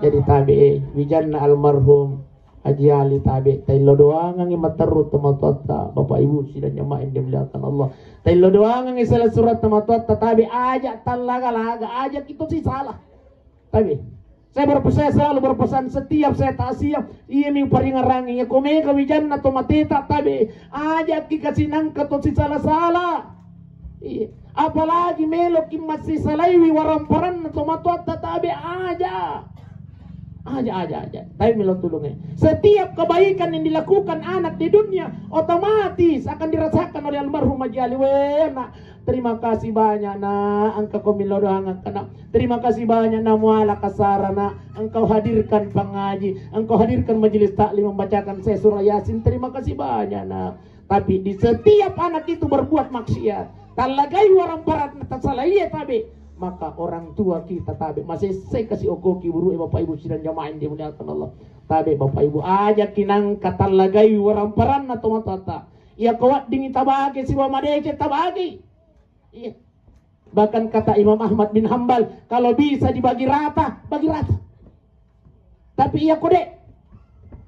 Jadi tabe, eh, wijanna almarhum Haji Ali tabe, taillo doangangi matteru tomatoatta, Bapak Ibu sidang jamaah yang dimuliakan Allah. Taillo doangangi sala surat tomatoatta tabe, aja tallaga-laga, aja kita sih salah. Tabe, saya berpesan, saya selalu berpesan setiap saya takziah, iya mi paringarangi, ya ko mega wijanna tomateta tabe, aja ki kasi nangka to sisala-sala. Iya. Apalagi meloki massisalaiwi waramparanna tomatoatta tabe aja. Aja, aja, aja. Tapi melo tulung, eh. Setiap kebaikan yang dilakukan anak di dunia otomatis akan dirasakan oleh almarhum Haji Ali. Weh, nak, terima kasih banyak, nak. Engka ko melo doang engka, nak. Terima kasih banyak, nak. Muala kasara, nak. Engkau hadirkan pengaji, engkau hadirkan majelis taklim membacakan saya surah Yasin. Terima kasih banyak, nak. Tapi di setiap anak itu berbuat maksiat, tallagai waramparanna tasala iya tabe, maka orang tua kita tabe, masessai kasi okoki burue Bapak Ibu sidang jamaah yang dimuliakan Allah. Tabe Bapak Ibu, aja ki nangka tallagai waramparanna tomatoatta. Iya ko weddingi tabage sibawa madeceng tabage. Iya. Bahkan kata Imam Ahmad bin Hambal, kalau bisa dibagi rata, bagi rata. Tapi iya ko de',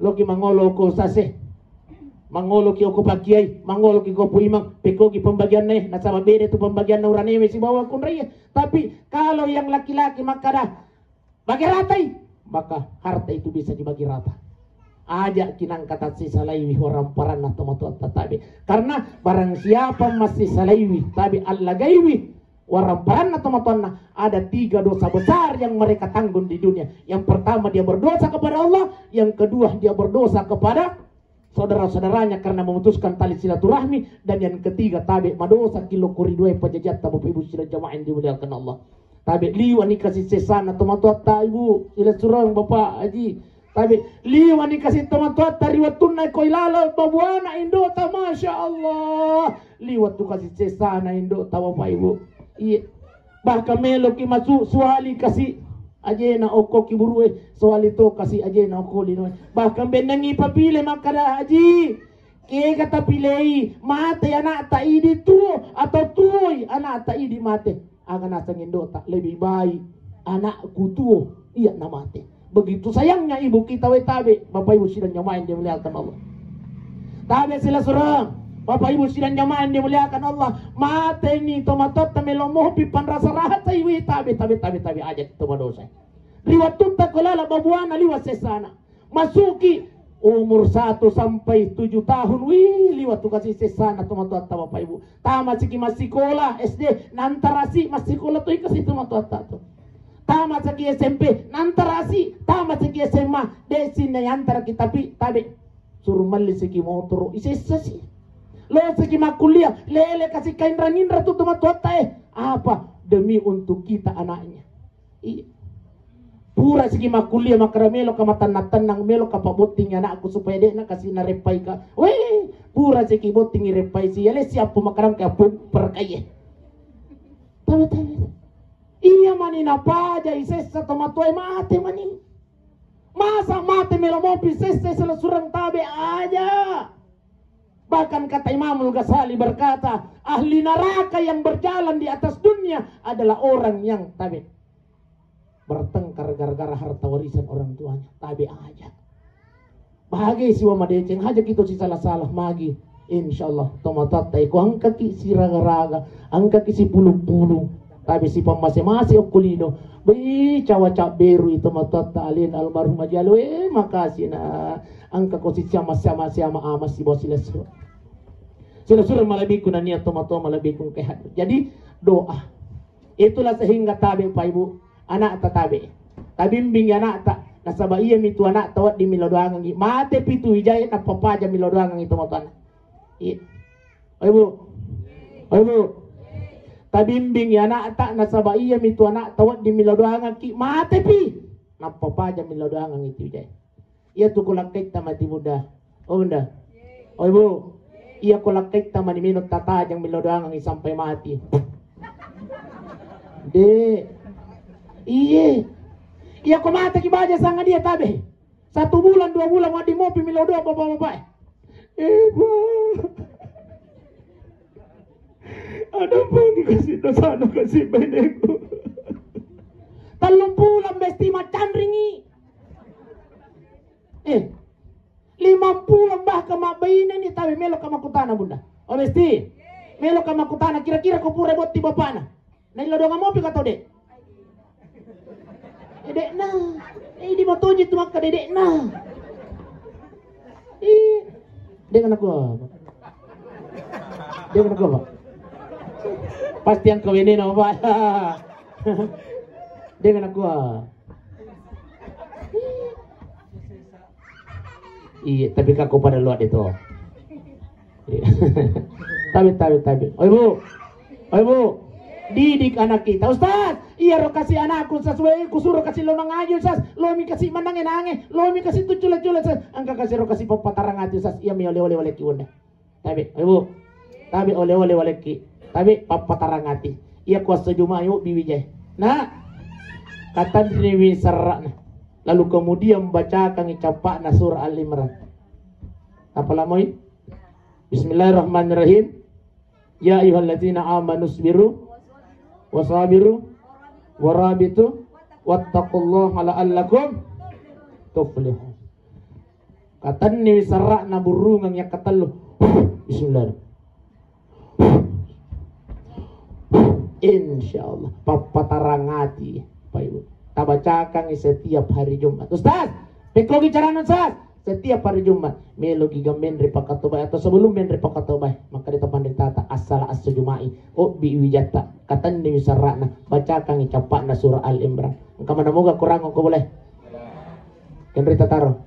loki mangolo ko sase, mangolo ki oko pakiai, mangolo ki ko pu imang, pekogi pembagianna e, nasaba beda tu pembagianna urane we sibawa kunraiya. Tapi kalau yang laki-laki makkada, bagi ratai, maka harta itu bisa dibagi rata. Aja' kinangkata sisalaiwi waramparanna tomatoatta tabe'. Karena barang siapa massisalaiwi tabe' allagaiwi waramparanna tomatoanna, ada tiga dosa besar yang mereka tanggung di dunia. Yang pertama, dia berdosa kepada Allah, yang kedua, dia berdosa kepada saudara-saudaranya karena memutuskan tali silaturahmi, dan yang ketiga, tabe' madosa ki lo koridoe pajajatta, Bapak Ibu sidang jamaah yang dimuliakan Allah. Tabe' liwa' ni kasi sesana tomatoatta, Ibu, silasurang Bapak Haji. Tabe' liwa' ni kasi tomatoatta ri wattunna ko ilala babuana indo'ta, Masya Allah. Liwa' tu kasi sesana indo'ta, Bapak Ibu. Iya. Bahkan meloki masu suali kasi ajena okko kiburue, suali to kasi ajena okko linoe. Bahkan bennengngi papile makkada, Haji, kega tapilei, mate anakta idi tuo atau tuoi anakta idi mate? Aga naseng indo'ta, lebih baik anakku tuo, iya na mate. Begitu sayangnya ibu kita we tabe', Bapak Ibu sidang jamaah yang dimuliakan Allah. Tabe' silasurang, Bapak Ibu sidang jamaah yang dimuliakan Allah. Mateni tomatoatta melo mopi panrasa-rasai we tabe', tabe', tabe', tabe', aja' kita madosa. Ri wattutta ko lala babuana liwa' sesana. Masuki umur satu sampai tujuh tahun, wih, liwa' tu kasi sesana tomatoatta, Bapak Ibu. Tamasiki massikola S D, nantarasi massikola toi kasi tomatoatta tu. Tamasiki S M P, nantarasi, tamasiki S M A, de' sinna yantaraki, tapi tabe' suru mellisiki motoro, isessasi. Losiki makkuliah, lele kasi kainrang-inrang tu tomatoatta e. Apa? Demi untuk kita anaknya. Iya. Pura siki makkuliah, makkada meloka matennang-tennang, meloka pabotting anakku supaya de'na kasi nareppaika. Weh, pura siki botting ireppai si, yale siappo makkadangka pumperkaiye. Tabe', tabe'. Iya mani napaja isessa tomatoae mate mani. Masa mate melo mopi sessa selasurang tabe' aja. Bahkan kata Imamul Ghazali berkata, ahli neraka yang berjalan di atas dunia adalah orang yang tabe' bertengkar gara-gara harta warisan orang tuanya. Tabe' aja. Bahagia siwa madeceng, haja kita si salah-salah magi. Insya Allah, tomatoatta iko angkaki si raga-raga, angkaki si pulung-pulung. Tabe' si pammase-mase okko lino. Bei cawa cabberu itu tomatoatta alin almarhum Haji Alu. Eh, makasih na. Angka ko si siama-siama, siama ama si bos silasu. Silasu malebbiku nania tomatoa malebbiku kehat. Jadi doa. Itulah sehingga tabe' Pak Ibu, anakta tabe'. Tabimbing anakta, nasaba' iya mitu anakta wedding milo doangengngi. Mate pitu ijae nappapaja milo doangengngi tomatoanna. Iya. Oi Bu. Oi Bu. Tabimbing anakta nasaba' iya mitu anakta wedding milo doangengki. Mate pi. Nappapaja milo doangengngi tu ijae. Iya tu ko lakkaitta mati Bunda. Oh Bunda. Oi Bu. Iya ko lakkaitta mani melo tatajang melo doangengngi sampai mati. De'. Iye. Iya ko mate ki baja sanga dia tabe'. Satu bulan, dua bulan, mati mopi melo doang bapak-bapak. Eh, Bu. Ada pun kasih dosa, kasih beneku. Tellung pulang besti macanringi. Eh, lima pulang bahkan mabbaine ni tabe' meloka makkutana Bunda. Oh, besti. Meloka makkutana kira-kira ko pura botti bapakna. Naillo doang mopi ka tau de'. Eh, de'na. Eh, di matoji tu makka de' de'na. Ih, de' kana kua. De' kana kua, Pak. Pasti yang kawinina, Pak. De' kana kua. Iya, tapi kako pada luar itu. Iya. Tabe', tabe', tabe'. Oi Bu. Oi Bu. Didik anak kita. Ustaz, iya ro kasi anakku Ustaz, we kusuro kasi lo mangaji Ustaz. Lo mi kasi manange-nange, lo mi kasi tu cula-cula Ustaz. Angka kasi ro kasi pappatarang ati Ustaz. Iya mi ole-ole wale ki Bunda. Tabe', Ibu. Tabe' ole-ole walekki. Tabe' pappatarang ati. Iya kuasa Juma' yo biwijai. Nah, katanriwi serra'na. Lalu kemudian bacakangi cappa'na surah Al-Imran. Apa lamoi? Bismillahirrahmanirrahim. Ya ayyuhalladzina amanu sabiru. Wasabiru warabitu wattaqullaha la'allakum tuflihun. Katenniwi sarra'na burrungeng yakkatellu. Bismillah. Insyaallah pappatarang ati, Pak Ibu. Tabacakangi setiap hari Jumat. Ustaz, pekkogi carana, Ustaz? Setiap hari Jumat, meloki ga menre pakkatobae atau sebelum menre pakkatobae, makkeda to panritata, assala esso Juma'i, obbi wijatta, katenniwi sarra'na, bacakangi cappa'na surah Al Imran. Engka mana moga Quran ko boleh? Kenrita taro.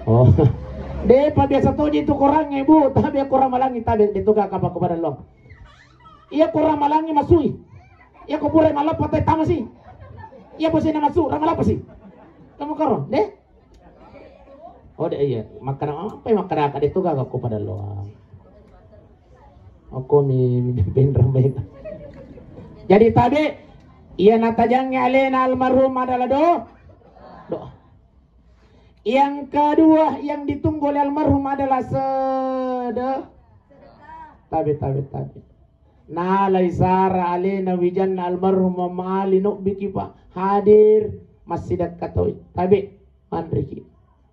Oh. De pa biasa toji itu Quran, Ibu, tapi Quran malangi tadi dituga kapa kepada lo. Iya ko ramalangi masui. Iya ko pura malappa te tamasi. Iya bosena masu ramalappa si. Kamu karo, de? Oh, de iya. Makkada apa ya, makkada kade tu gaga ko pada loang. Aku mi, mi ben ramai. Jadi tabe, iya natajangi alena almarhum adalah do, doa. Yang kedua yang ditunggu oleh almarhum adalah sede-, tabe, tabe, tabe. Nalai sara alena wijanna almarhum Mama Ali nobbiki, Pak. Hadir, massidakka toi. Tabe, manriki.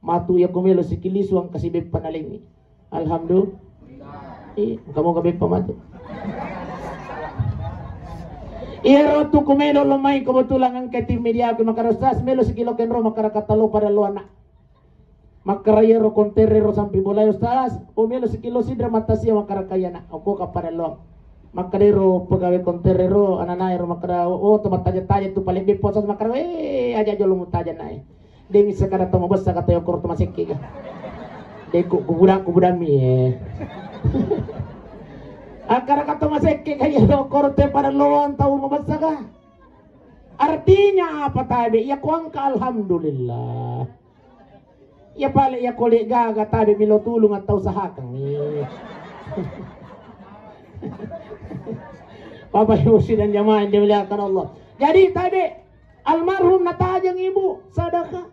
Matu iya ko melo sikilisu angka sibeppa nalengi. Alhamdulillah. Eh, engka moga beppa matu. Iyaro tu ku melo lo mai kebetulan engka tim media ku makkada, "Ustaz, melo sikilo kenro makkada katalo pada lo anak." Makkada iyaro kontere ro sampi bolai, "Ustaz, o melo sikilo sidra mata sia makkada kayana." Okko ka pada lo. Makkada ro pegawai kontere ro ananae ro makkada, "Oh, to mattaja-taja tu paling beppa, Ustaz." Makkada, "Eh, aja jolo mutaja nae." Deng sekada to mabessa kata okoro to masekke ga. Deko kubudang kubudammi, eh. Akkara kata masekke ga iya okoro te pada loang tau mabessa ga. Artinya apa tabe? Iya kuangka alhamdulillah. Iya pale iya kole gaga tabe milo tulung atau usahakan. Bapak Ibu sidang jamaah yang dimuliakan Allah. Jadi tabe Almarhum natajeng ibu sedekah.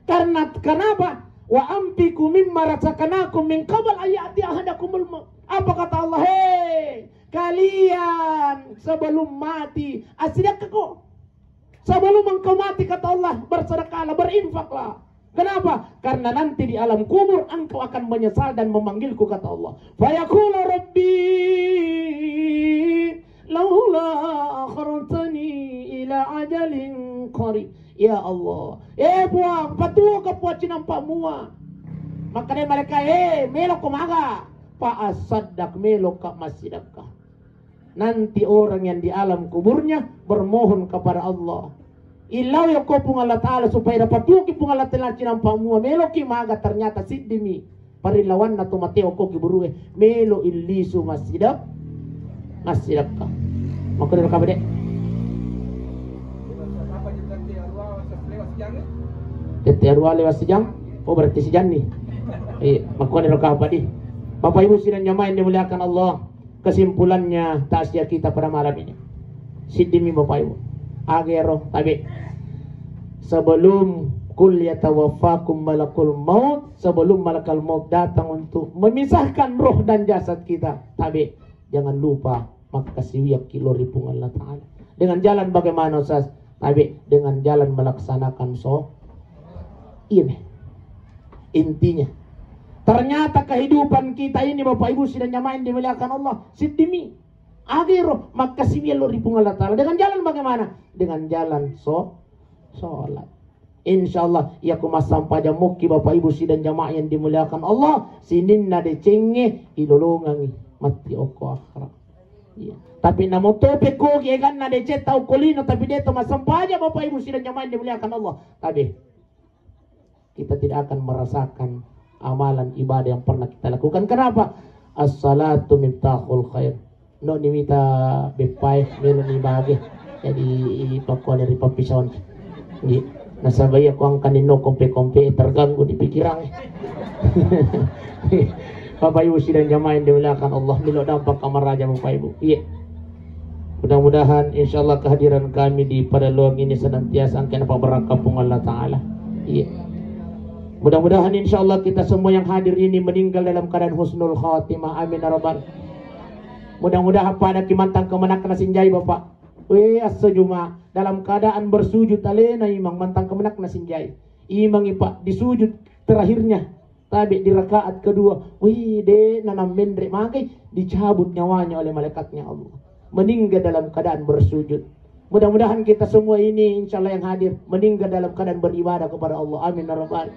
Karena kenapa? Wa anfiqu mimma razaqnakum min qabl an ya'tiya ahadakumul maut. Apa kata Allah? Hei, kalian sebelum mati, assidekka ko. Sebelum engkau mati, kata Allah, bersedekahlah, berinfaklah. Kenapa? Karena nanti di alam kubur engkau akan menyesal dan memanggilku, kata Allah. Fayaqulu rabbi laula akhartani ila ajalin qarib. Ya Allah, eh Puang, patuo ka Puang cinampa mua. Makkeda malaikat, eh, melo ko maga? Fa asaddaq, melo ka massidekka. Nanti orang yang di alam kuburnya bermohon kepada Allah, "Illau ya ko Puang Allah Ta'ala supaya dapatuki Puang Allah Ta'ala cinampa mua, meloki maga?" Ternyata siddimi parillawanna to mateo ko kuburue, melo illisu massidek, massidekka. Makko dero kabede. Tette arua lewat sijang. Oh, berarti sijanni. Eh, makko dero kabedi. Bapak Ibu sidang jamaah yang dimuliakan Allah. Kesimpulannya takziah kita pada malam ini. Siddimi Bapak Ibu. Agero tabe. Sebelum kul yatawaffakum malakul maut, sebelum malakal maut datang untuk memisahkan roh dan jasad kita, tabe, jangan lupa makkasiwiakki lao ri Puang Allah Ta'ala. Dengan jalan bagaimana, Ustaz? Tabe, dengan jalan melaksanakan so-, iya, meh. Intinya. Ternyata kehidupan kita ini, Bapak Ibu sidang jamaah yang dimuliakan Allah, siddimi. Agero makkasiwi lao ri Puang Allah Ta'ala. Dengan jalan bagaimana? Dengan jalan so-, sholat. Insya Allah, iya ko massampajang mokki Bapak Ibu sidang jamaah yang dimuliakan Allah, sininna decengnge ilolongangi matti okko akhera. Iya. Tapi namo tope kogi eganna deceng tau ko lino, tapi de to massampajang Bapak Ibu sidang jamaah yang dimuliakan Allah. Tabe. Kita tidak akan merasakan amalan ibadah yang pernah kita lakukan. Kenapa? As-salatu miftahul khair. No ni mita beppae, melo ni bage. Jadi, pakkua dari pappisawan. Nggih. Nasaba iya ko angkani no kompe-kompe terganggu di pikiran. Bapak Ibu sidang jamaah yang dimuliakan Allah, melo dampak kamaraja Bapak Ibu. Iya. Mudah-mudahan insya Allah kehadiran kami di pada luang ini senantiasa angkena pabarakka Puang Allah Ta'ala. Iya. Mudah-mudahan insya Allah kita semua yang hadir ini meninggal dalam keadaan husnul khatimah. Amin ya rabbal. Mudah-mudahan padaki mantang kemenakna sinjai, Bapak. Weh, esso Juma, dalam keadaan bersujud alena imang mantang kemenakna sinjai. Imangi, Pak, di sujud terakhirnya. Tabe di rakaat kedua, wih, de nanam menre magai, dicabut nyawanya oleh malaikatnya Allah. Meninggal dalam keadaan bersujud. Mudah-mudahan kita semua ini, insya Allah yang hadir, meninggal dalam keadaan beribadah kepada Allah. Amin ya rabbal.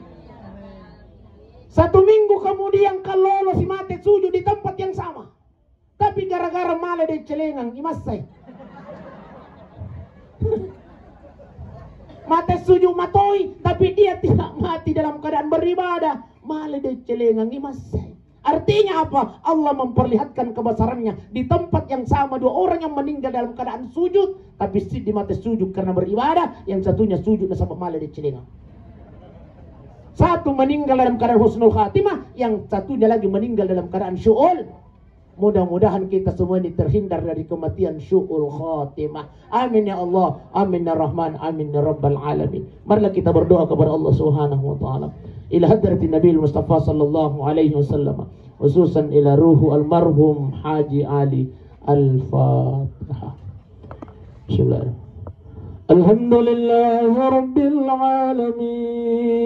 Satu minggu kemudian, kalau si mate sujud di tempat yang sama. Tapi gara-gara male de celengang, imassai. Mate sujud matoi, tapi dia tidak mati dalam keadaan beribadah. Male de celengang, imassai. Artinya apa? Allah memperlihatkan kebesarannya. Di tempat yang sama, dua orang yang meninggal dalam keadaan sujud, tapi siddi mate sujud karena beribadah, yang satunya sujud nasaba male de celengang. Satu meninggal dalam keadaan husnul khatimah, yang satunya lagi meninggal dalam keadaan syu'ul. Mudah-mudahan kita semua ini terhindar dari kematian su'ul khatimah. Amin ya Allah, amin ya Rahman, amin ya Rabbal Alamin. Marilah kita berdoa kepada Allah Subhanahu wa Ta'ala. Ila hadratin Nabil Mustafa sallallahu alaihi wasallam, khususan ila ruhu almarhum Haji Ali. Al-Fatihah. Bismillah. Alhamdulillahi Rabbil Alamin.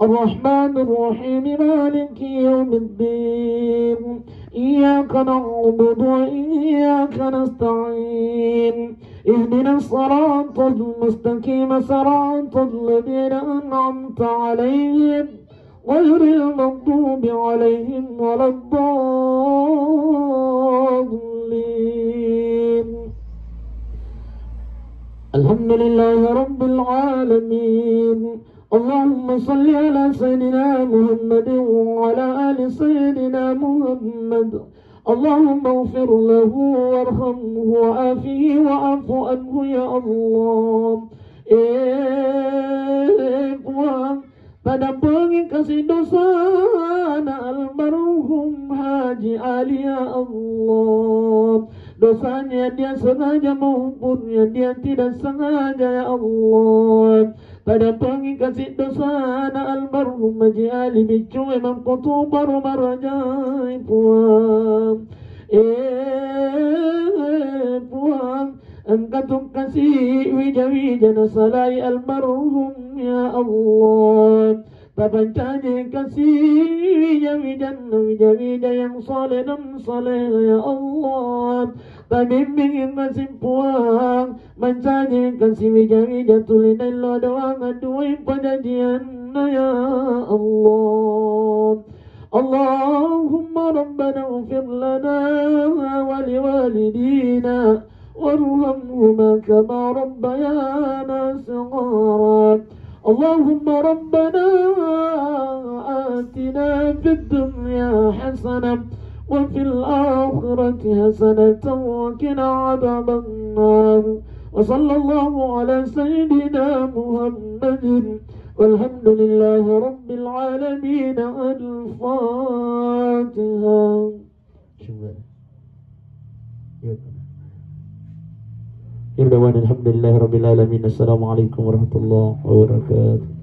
Ar-Rahmanir Rahim. Maliki Yawmiddin. Iyyaka na'budu wa iyyaka nasta'in. Ihdinas siratal mustaqim. Siratal ladzina an'amta 'alaihim. غير المغضوب عليهم ولا الضالين. الحمد لله رب العالمين. اللهم صل على سيدنا محمد وعلى آل سيدنا محمد. اللهم اغفر له وارحمه وعافه واعف عنه يا الله. Eh, Puang, padampengi kasi dosana almarhum Haji Ali, ya Allah. Dosanya dia sengaja maupun yang dia tidak sengaja, ya Allah. Padampengi kasi dosana almarhum Haji Ali, biccu e mangkotu baru marajai, Puang. Eh, Puang, engka tu kasi wija-wija nasalai almarhum, ya Allah. Tapancaji kasi wija-wijanna wija-wija yang saleh dan saleh, ya Allah. Tabimbing kasi, Puang, mancaji kasi wija-wija tuli naillo doang aduai pajajianna, ya Allah. اللهم ربنا اغفر لنا ولوالدينا وارحمهما كما ربيانا صغارا. اللهم ربنا آتنا في الدنيا حسنة وفي الآخرة حسنة وقنا عذاب النار. وصلى الله على سيدنا محمد والحمد لله رب العالمين. الفاتحة. Akhir da'wana alhamdulillahi rabbil alamin. Assalamualaikum warahmatullahi wabarakatuh.